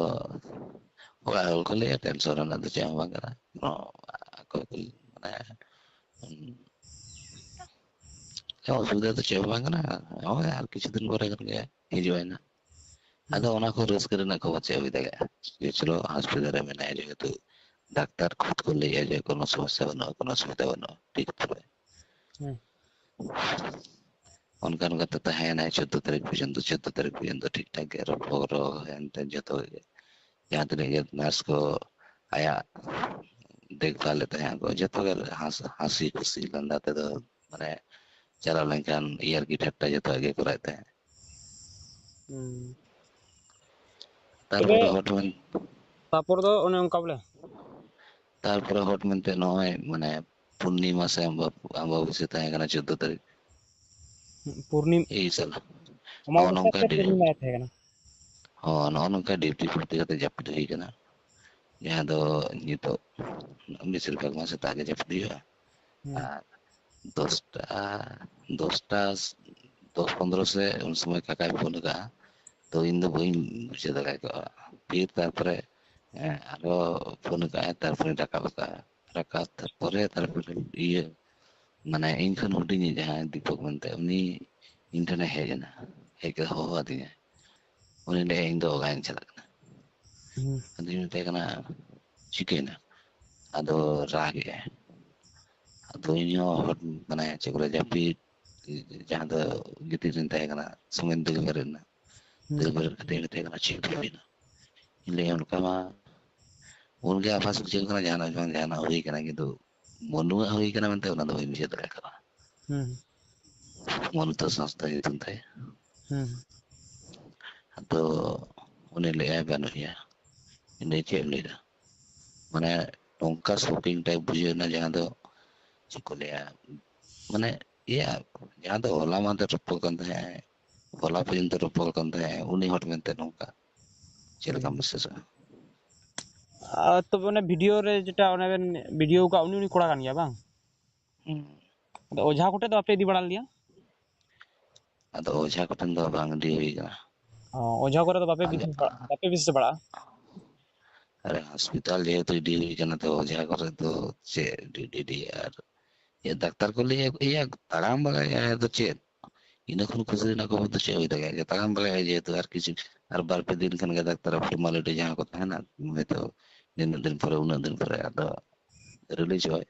ᱚᱲᱟᱜ ᱦᱚᱲ ᱠᱚ ᱞᱟᱹᱭᱟ, "ᱴᱮᱱᱥᱚᱱ ᱨᱮᱱᱟᱜ ᱫᱚ ᱪᱮᱫ ᱦᱚᱸ ᱵᱟᱝ ᱠᱟᱱᱟ, ᱠᱳᱱᱳ ᱟᱠᱚ ᱠᱚ, ᱢᱟᱱᱮ, ᱩᱸ, ᱚᱥᱩᱵᱤᱫᱷᱟ ᱫᱚ ᱪᱮᱫ ᱦᱚᱸ ᱵᱟᱝ ᱠᱟᱱᱟ, ᱱᱚᱜᱼᱚᱭ ᱟᱨ ᱠᱤᱪᱷᱩ ᱫᱤᱱ ᱯᱚᱨᱮ ᱠᱷᱟᱱ ᱜᱮ ᱦᱤᱡᱩᱜ ᱟᱭ ᱱᱟᱜ᱾" ᱟᱫᱚ ᱦᱩᱸ᱾ ᱚᱱᱟ ᱠᱷᱚᱱ ᱨᱟᱹᱥᱠᱟᱹ ᱨᱮᱱᱟᱜ ᱠᱷᱚᱵᱚᱨ ᱪᱮᱫ ᱦᱩᱭ ᱫᱟᱲᱮᱭᱟᱜᱼᱟ? ᱡᱮ ᱪᱚᱞᱚ ᱦᱚᱥᱯᱤᱴᱟᱞ ᱨᱮ ᱢᱮᱱᱟᱭᱟ, ᱡᱮᱦᱮᱛᱩ ᱰᱟᱠᱛᱟᱨ ᱠᱷᱩᱫ ᱠᱚ ᱞᱟᱹᱭᱮᱜᱼᱟ ᱡᱮ ᱠᱳᱱᱳ ᱥᱚᱢᱚᱥᱥᱟ ᱵᱟᱹᱱᱩᱜᱼᱟ, ᱠᱳᱱᱳ ᱚᱥᱩᱵᱤᱫᱷᱟ ᱵᱟᱹᱱᱩᱜᱼᱟ, ᱴᱷᱤᱠ ᱛᱚᱵᱮ᱾ ᱦᱩᱸ᱾ ᱚᱱᱠᱟ ᱚᱱᱠᱟᱛᱮ ᱛᱟᱦᱮᱸᱭᱮᱱᱟᱭ ᱪᱳᱫᱽᱫᱳ ᱛᱟᱹᱨᱤᱠᱷ ᱯᱚᱨᱡᱚᱱᱛᱚ, ᱪᱳᱫᱽᱫᱳ ᱛᱟᱹᱨᱤᱠᱷ ᱯᱚᱨᱡᱚᱱᱛᱚ ᱴᱷᱤᱠ ᱴᱷᱟᱠ ᱜᱮ ᱨᱚᱯᱚᱲ ᱨᱚᱲ ᱮᱱᱛᱮ ᱡᱚᱛᱚ ᱜᱮ, ᱡᱟᱦᱟᱸ ᱛᱤᱱᱟᱹᱜ ᱜᱮ ᱱᱟᱨᱥ ᱠᱚ ᱟᱭᱟᱜ ᱫᱮᱠᱷᱵᱷᱟᱞ ᱮᱫ ᱛᱟᱦᱮᱸ ᱠᱚ, ᱡᱚᱛᱚ ᱜᱮ ᱦᱟᱸᱥ-, ᱦᱟᱸᱥᱤ ᱠᱷᱩᱥᱤ ᱞᱟᱸᱫᱟ ᱛᱮᱫᱚ, ᱢᱟᱱᱮ ᱪᱟᱞᱟᱣ ᱞᱮᱱᱠᱷᱟᱱ ᱤᱭᱟᱨᱠᱤ ᱴᱷᱟᱴᱴᱟ ᱡᱚᱛᱚᱣᱟᱜ ᱜᱮ ᱠᱚᱨᱟᱣᱮᱫ ᱛᱟᱦᱮᱸᱫ᱾ ᱦᱩᱸ᱾ ᱛᱟᱨᱯᱚᱨᱮ ᱛᱚᱵᱮ ᱦᱚᱴ ᱢᱮᱱ-, ᱛᱟᱨᱯᱚᱨ ᱫᱚ ᱚᱱᱮ ᱚᱱᱠᱟ ᱵᱚᱞᱮ? ᱛᱟᱨᱯᱚᱨᱮ ᱦᱚᱴ ᱢᱮᱱᱛᱮ ᱱᱚᱜᱼᱚᱭ ᱢᱟᱱᱮ ᱯᱩᱨᱱᱤᱢᱟ ᱥᱮ ᱟᱢᱵᱟ-, ᱟᱢᱵᱟᱵᱟᱹᱥᱭᱟᱹ ᱛᱟᱦᱮᱸ ᱠᱟᱱᱟ ᱪᱳᱫᱽᱫᱳ ᱛᱟᱹᱨᱤᱠᱷ᱾ ᱯᱩᱨᱱᱤᱢ-, ᱮᱭ ᱥᱟᱞ᱾ ᱱᱚᱜᱼᱚ ᱟᱢᱟᱵᱟᱹᱥᱭᱟᱹ ᱱᱚᱝᱠᱟ ᱥᱮ ᱰᱮᱴ᱾ ᱯᱩᱨᱱᱤᱢᱟ ᱛᱟᱦᱮᱸ ᱠᱟᱱᱟ? ᱦᱚᱸ, ᱱᱚᱜᱼᱚ ᱱᱚᱝᱠᱟ ᱰᱤᱭᱩᱴᱤ ᱯᱷᱤᱭᱩᱴᱤ ᱠᱟᱛᱮ ᱡᱟᱹᱯᱤᱫ ᱦᱩᱭ ᱠᱟᱱᱟ, ᱡᱟᱦᱟᱸ ᱫᱚ ᱱᱤᱛᱚᱜ ᱵᱮᱥᱤᱨ ᱵᱷᱟᱜᱽ ᱢᱟ ᱥᱮᱛᱟᱜ ᱜᱮ ᱡᱟᱹᱯᱤᱫ ᱦᱩᱭᱩᱜᱼᱟ᱾ ᱦᱩᱸ᱾ ᱟᱨ ᱫᱚᱥᱴᱟ, ᱫᱚᱥᱴᱟ, ᱫᱚᱥ ᱯᱚᱱᱨᱚ ᱥᱮ ᱩᱱ ᱥᱚᱢᱚᱭ ᱠᱟᱠᱟᱭ ᱯᱷᱳᱱ ᱟᱠᱟᱫᱼᱟ, ᱛᱚ ᱤᱧ ᱫᱚ ᱵᱟᱹᱧ ᱵᱩᱡᱷᱟᱹᱣ ᱫᱟᱲᱮ ᱠᱟᱜᱼᱟ᱾ ᱯᱷᱤᱨ ᱛᱟᱨᱯᱚᱨᱮ, ᱮᱸ, ᱟᱨᱚ ᱯᱷᱳᱱ ᱟᱠᱟᱫᱼᱟᱭ, ᱛᱟᱨᱯᱚᱨᱮᱧ ᱨᱟᱠᱟᱵ ᱟᱠᱟᱫᱼᱟ᱾ ᱨᱟᱠᱟᱵ ᱛᱟᱨᱯᱚᱨᱮ, ᱛᱟᱨᱯᱚᱨᱮ ᱤᱭᱟᱹ, ᱢᱟᱱᱮ ᱤᱧ ᱠᱷᱚᱱ ᱦᱩᱰᱤᱧᱤᱡ ᱡᱟᱦᱟᱸᱭ ᱫᱤᱯᱚᱠ ᱢᱮᱱᱛᱮ, ᱩᱱᱤ ᱤᱧ ᱴᱷᱮᱱᱮ ᱦᱮᱡ ᱮᱱᱟ, ᱦᱮᱡ ᱠᱟᱛᱮ ᱦᱚᱦᱚ ᱟᱹᱫᱤᱧᱟᱭ᱾ ᱩᱱᱤ ᱞᱟᱹᱭ, "ᱤᱧ ᱫᱚ ᱚᱲᱟᱜ ᱤᱧ ᱪᱟᱞᱟᱜ ᱠᱟᱱᱟ᱾" ᱦᱩᱸ᱾ ᱟᱫᱚᱧ ᱢᱮᱛᱟᱭ ᱠᱟᱱᱟ, "ᱪᱤᱠᱟᱹᱭᱮᱱᱟ?" ᱟᱫᱚ ᱨᱟᱜ ᱮᱜᱼᱟᱭ᱾ ᱟᱫᱚ ᱤᱧ ᱦᱚᱸ ᱦᱚᱲ, ᱢᱟᱱᱮ ᱪᱮᱫ ᱠᱚ ᱞᱟᱹᱭᱟ, ᱡᱟᱹᱯᱤᱫ, ᱡᱟᱦᱟᱸ ᱫᱚ ᱜᱤᱛᱤᱡ ᱨᱤᱧ ᱛᱟᱦᱮᱸ ᱠᱟᱱᱟ, ᱥᱚᱸᱜᱮᱧ ᱫᱟᱹᱲ ᱵᱮᱨᱮᱫ ᱮᱱᱟ᱾ ᱦᱩᱸ᱾ ᱫᱟᱹᱲ ᱵᱮᱨᱮᱫ ᱠᱟᱛᱮ ᱤᱧ ᱢᱮᱛᱟᱭ ᱠᱟᱱᱟ, "ᱪᱮᱫ ᱦᱩᱭᱱᱟ?" ᱤᱧ ᱞᱟᱹᱭᱟ, "ᱚᱱᱠᱟ ᱢᱟ ᱩᱱᱜᱮ ᱟᱵᱷᱟᱥ ᱵᱩᱡᱷᱟᱹᱣ ᱠᱟᱱᱟ, ᱡᱟᱦᱟᱱᱟᱜ ᱵᱟᱝ ᱡᱟᱦᱟᱱᱟᱜ ᱦᱩᱭ ᱠᱟᱱᱟ, ᱠᱤᱱᱛᱩ ᱢᱚᱱᱩᱣᱟᱜ ᱦᱩᱭ ᱠᱟᱱᱟ ᱢᱮᱱᱛᱮ ᱚᱱᱟ ᱫᱚ ᱵᱟᱹᱧ ᱵᱩᱡᱷᱟᱹᱣ ᱫᱟᱲᱮ ᱠᱟᱣᱟ᱾" ᱦᱩᱸ᱾ ᱢᱚᱱᱩ ᱛᱚ ᱥᱚᱝᱥᱛᱷᱟ ᱧᱩᱛᱩᱢ ᱛᱟᱭ᱾ ᱦᱩᱸ᱾ ᱟᱫᱚ ᱩᱱᱤ ᱞᱟᱹᱭᱟᱭ, "ᱵᱟᱹᱱᱩᱜ ᱮᱭᱟ᱾" ᱤᱧ ᱞᱟᱹᱭ, "ᱪᱮᱫ ᱮᱢ ᱞᱟᱹᱭᱫᱟ?" ᱢᱟᱱᱮ ᱱᱚᱝᱠᱟ ᱥᱚᱠᱤᱝ ᱴᱟᱭᱤᱯ ᱵᱩᱡᱷᱟᱹᱣ ᱮᱱᱟ, ᱡᱟᱦᱟᱸ ᱫᱚ ᱪᱮᱫ ᱠᱚ ᱞᱟᱹᱭᱟ, ᱢᱟᱱᱮ ᱤᱭᱟᱹ, ᱡᱟᱦᱟᱸ ᱫᱚ ᱦᱚᱞᱟ ᱢᱟᱦᱫᱮᱨ ᱨᱚᱯᱚᱲ ᱠᱟᱱ ᱛᱟᱦᱮᱸᱜ, ᱦᱚᱞᱟ ᱯᱚᱨᱡᱚᱱᱛᱚ ᱨᱚᱯᱚᱲ ᱠᱟᱱ ᱛᱟᱦᱮᱸᱜ, ᱩᱱᱤ ᱦᱚᱲ ᱢᱮᱱᱛᱮ ᱱᱚᱝᱠᱟ ᱪᱮᱫ ᱞᱮᱠᱟᱢ ᱵᱤᱥᱥᱟᱹᱥᱚᱜᱼᱟ? ᱟᱨ ᱛᱚᱵᱮ ᱚᱱᱮ ᱵᱷᱤᱰᱤᱭᱳ ᱨᱮ ᱡᱮᱴᱟ ᱚᱱᱮ ᱵᱮᱱ ᱵᱷᱤᱰᱤᱭᱳ ᱟᱠᱟᱫ, ᱩᱱᱤ, ᱩᱱᱤ ᱠᱚᱲᱟ ᱠᱟᱱ ᱜᱮᱭᱟ ᱵᱟᱝ? ᱦᱩᱸ᱾ ᱟᱫᱚ ᱚᱡᱷᱟ ᱠᱚᱴᱷᱮᱱ ᱫᱚ ᱵᱟᱯᱮ ᱤᱫᱤ ᱵᱟᱲᱟ ᱞᱮᱫᱮᱭᱟ? ᱟᱫᱚ ᱚᱡᱷᱟ ᱠᱚᱴᱷᱮᱱ ᱫᱚ ᱵᱟᱝ ᱤᱫᱤ ᱦᱩᱭ ᱠᱟᱱᱟ᱾ ᱚ, ᱚᱡᱷᱟ ᱠᱚᱨᱮ ᱫᱚ ᱵᱟᱯᱮ ᱟᱫᱚ ᱵᱤᱥᱮᱥ ᱵᱟᱲᱟᱜ-, ᱵᱟᱯᱮ ᱵᱤᱥᱮᱥ ᱵᱟᱲᱟᱜᱼᱟ? ᱟᱨᱮ, ᱦᱚᱥᱯᱤᱴᱟᱞ ᱡᱮᱦᱮᱛᱩ ᱤᱫᱤ ᱦᱩᱭ ᱠᱟᱱᱟ, ᱛᱚ ᱚᱡᱷᱟ ᱠᱚᱨᱮ ᱫᱚ ᱪᱮᱫ ᱰᱤ-, ᱰᱤ-, ᱰᱤ-, ᱟᱨ ᱤᱭᱟᱹ, ᱰᱟᱠᱛᱟᱨ ᱠᱚ ᱞᱟᱹᱭᱟ, ᱤᱭᱟᱹ, ᱛᱟᱲᱟᱢ ᱵᱟᱲᱟᱭᱟ ᱫᱚ ᱪᱮᱫ? ᱤᱱᱟᱹ ᱠᱷᱚᱱ ᱠᱩᱥᱤ ᱨᱮᱱᱟᱜ ᱠᱷᱚᱵᱚᱨ ᱫᱚ ᱪᱮᱫ ᱦᱩᱭ ᱫᱟᱲᱮᱭᱟᱜᱼᱟ? ᱡᱮ ᱛᱟᱲᱟᱢ ᱵᱟᱲᱟᱭᱟ ᱡᱮᱦᱮᱛᱩ, ᱟᱨ ᱠᱤᱪᱷᱩ, ᱟᱨ ᱵᱟᱨ ᱯᱮ ᱫᱤᱱ ᱠᱷᱟᱱ ᱜᱮ ᱰᱟᱠᱛᱟᱨᱟᱜ ᱯᱷᱚᱨᱢᱟᱞᱤᱴᱤ ᱡᱟᱦᱟᱸ ᱠᱚ ᱛᱟᱦᱮᱱᱟ, ᱦᱚᱭᱛᱳ ᱱᱤᱱᱟᱹᱜ ᱫᱤᱱ ᱯᱚᱨᱮ, ᱩᱱᱟᱹᱜ ᱫᱤᱱ ᱯᱚᱨᱮ, ᱟᱫᱚ ᱨᱤᱞᱤᱡᱚᱜᱼᱟᱭ᱾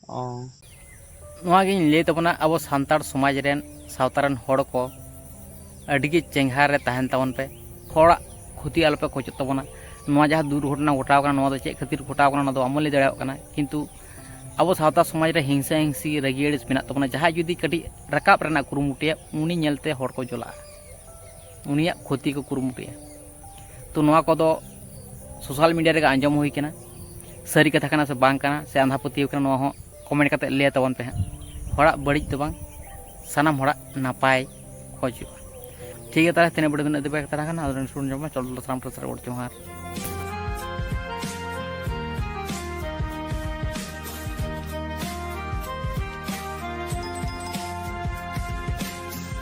ᱚ᱾ ᱱᱚᱣᱟ ᱜᱤᱧ ᱞᱟᱹᱭ ᱛᱟᱵᱚᱱᱟ, ᱟᱵᱚ ᱥᱟᱱᱛᱟᱲ ᱥᱚᱢᱟᱡᱽ ᱨᱮᱱ, ᱥᱟᱶᱛᱟ ᱨᱮᱱ ᱦᱚᱲ ᱠᱚ ᱟᱹᱰᱤ ᱜᱮ ᱪᱮᱸᱜᱷᱟ ᱨᱮ ᱛᱟᱦᱮᱱ ᱛᱟᱵᱚᱱ ᱯᱮ᱾ ᱦᱚᱲᱟᱜ ᱠᱷᱚᱛᱤ ᱟᱞᱚᱯᱮ ᱠᱷᱚᱡᱚᱜ ᱛᱟᱵᱚᱱᱟ᱾ ᱱᱚᱣᱟ ᱡᱟᱦᱟᱸ ᱫᱩᱨᱜᱷᱚᱴᱚᱱᱟ ᱜᱷᱚᱴᱟᱣ ᱠᱟᱱᱟ, ᱱᱚᱣᱟ ᱫᱚ ᱪᱮᱫ ᱠᱷᱟᱹᱛᱤᱨ ᱜᱷᱚᱴᱟᱣ ᱠᱟᱱᱟ, ᱚᱱᱟ ᱫᱚ ᱵᱟᱵᱚᱱ ᱞᱟᱹᱭ ᱫᱟᱲᱮᱭᱟᱜ ᱠᱟᱱᱟ, ᱠᱤᱱᱛᱩ ᱟᱵᱚ ᱥᱟᱶᱛᱟ ᱥᱚᱢᱟᱡᱽ ᱨᱮ ᱦᱤᱝᱥᱟᱹ ᱦᱤᱝᱥᱤ, ᱨᱟᱹᱜᱤ ᱟᱹᱲᱤᱥ ᱢᱮᱱᱟᱜ ᱛᱟᱵᱚᱱᱟ᱾ ᱡᱟᱦᱟᱸᱭ ᱡᱩᱫᱤ ᱠᱟᱹᱴᱤᱡ ᱨᱟᱠᱟᱵ ᱨᱮᱱᱟᱜ ᱠᱩᱨᱩᱢᱩᱴᱩᱭᱟ, ᱩᱱᱤ ᱧᱮᱞᱛᱮ ᱦᱚᱲ ᱠᱚ ᱪᱟᱞᱟᱜᱼᱟ, ᱩᱱᱤᱭᱟᱜ ᱠᱷᱚᱛᱤ ᱠᱚ ᱠᱩᱨᱩᱢᱩᱴᱩᱭᱟ᱾ ᱛᱚ, ᱱᱚᱣᱟ ᱠᱚᱫᱚ ᱥᱳᱥᱟᱞ ᱢᱤᱰᱤᱭᱟ ᱨᱮᱜᱮ ᱟᱸᱡᱚᱢ ᱦᱩᱭ ᱠᱟᱱᱟ, ᱥᱟᱹᱨᱤ ᱠᱟᱛᱷᱟ ᱠᱟᱱᱟ ᱥᱮ ᱵᱟᱝ ᱠᱟᱱᱟ, ᱥᱮ ᱟᱸᱫᱷᱟ ᱯᱟᱹᱛᱭᱟᱹᱣ ᱠᱟᱱᱟ, ᱱᱚᱣᱟ ᱦᱚᱸ ᱠᱚᱢᱮᱱᱴ ᱠᱟᱛᱮ ᱞᱟᱹᱭ ᱛᱟᱵᱚᱱ ᱯᱮ ᱦᱟᱸᱜ᱾ ᱦᱚᱲᱟᱜ ᱵᱟᱹᱲᱤᱡ ᱫᱚ ᱵᱟᱝ, ᱥᱟᱱᱟᱢ ᱦᱚᱲᱟᱜ ᱱᱟᱯᱟᱭ ᱠᱷᱚᱡᱚᱜᱼᱟ᱾ ᱴᱷᱤᱠ ᱜᱮᱭᱟ, ᱛᱟᱦᱚᱞᱮ ᱛᱤᱱᱟᱹᱜ ᱵᱟᱹᱲᱤᱡ ᱩᱱᱟᱹᱜ ᱫᱚ ᱵᱮᱜᱽ ᱛᱟᱨᱟ ᱠᱟᱱᱟ, ᱟᱫᱚ ᱥᱩᱱ ᱡᱚᱢ ᱢᱮ, ᱪᱚᱞ ᱥᱟᱱᱟᱢ ᱴᱚᱥ ᱨᱮ ᱜᱚᱲ ᱪᱚᱝ ᱟᱨ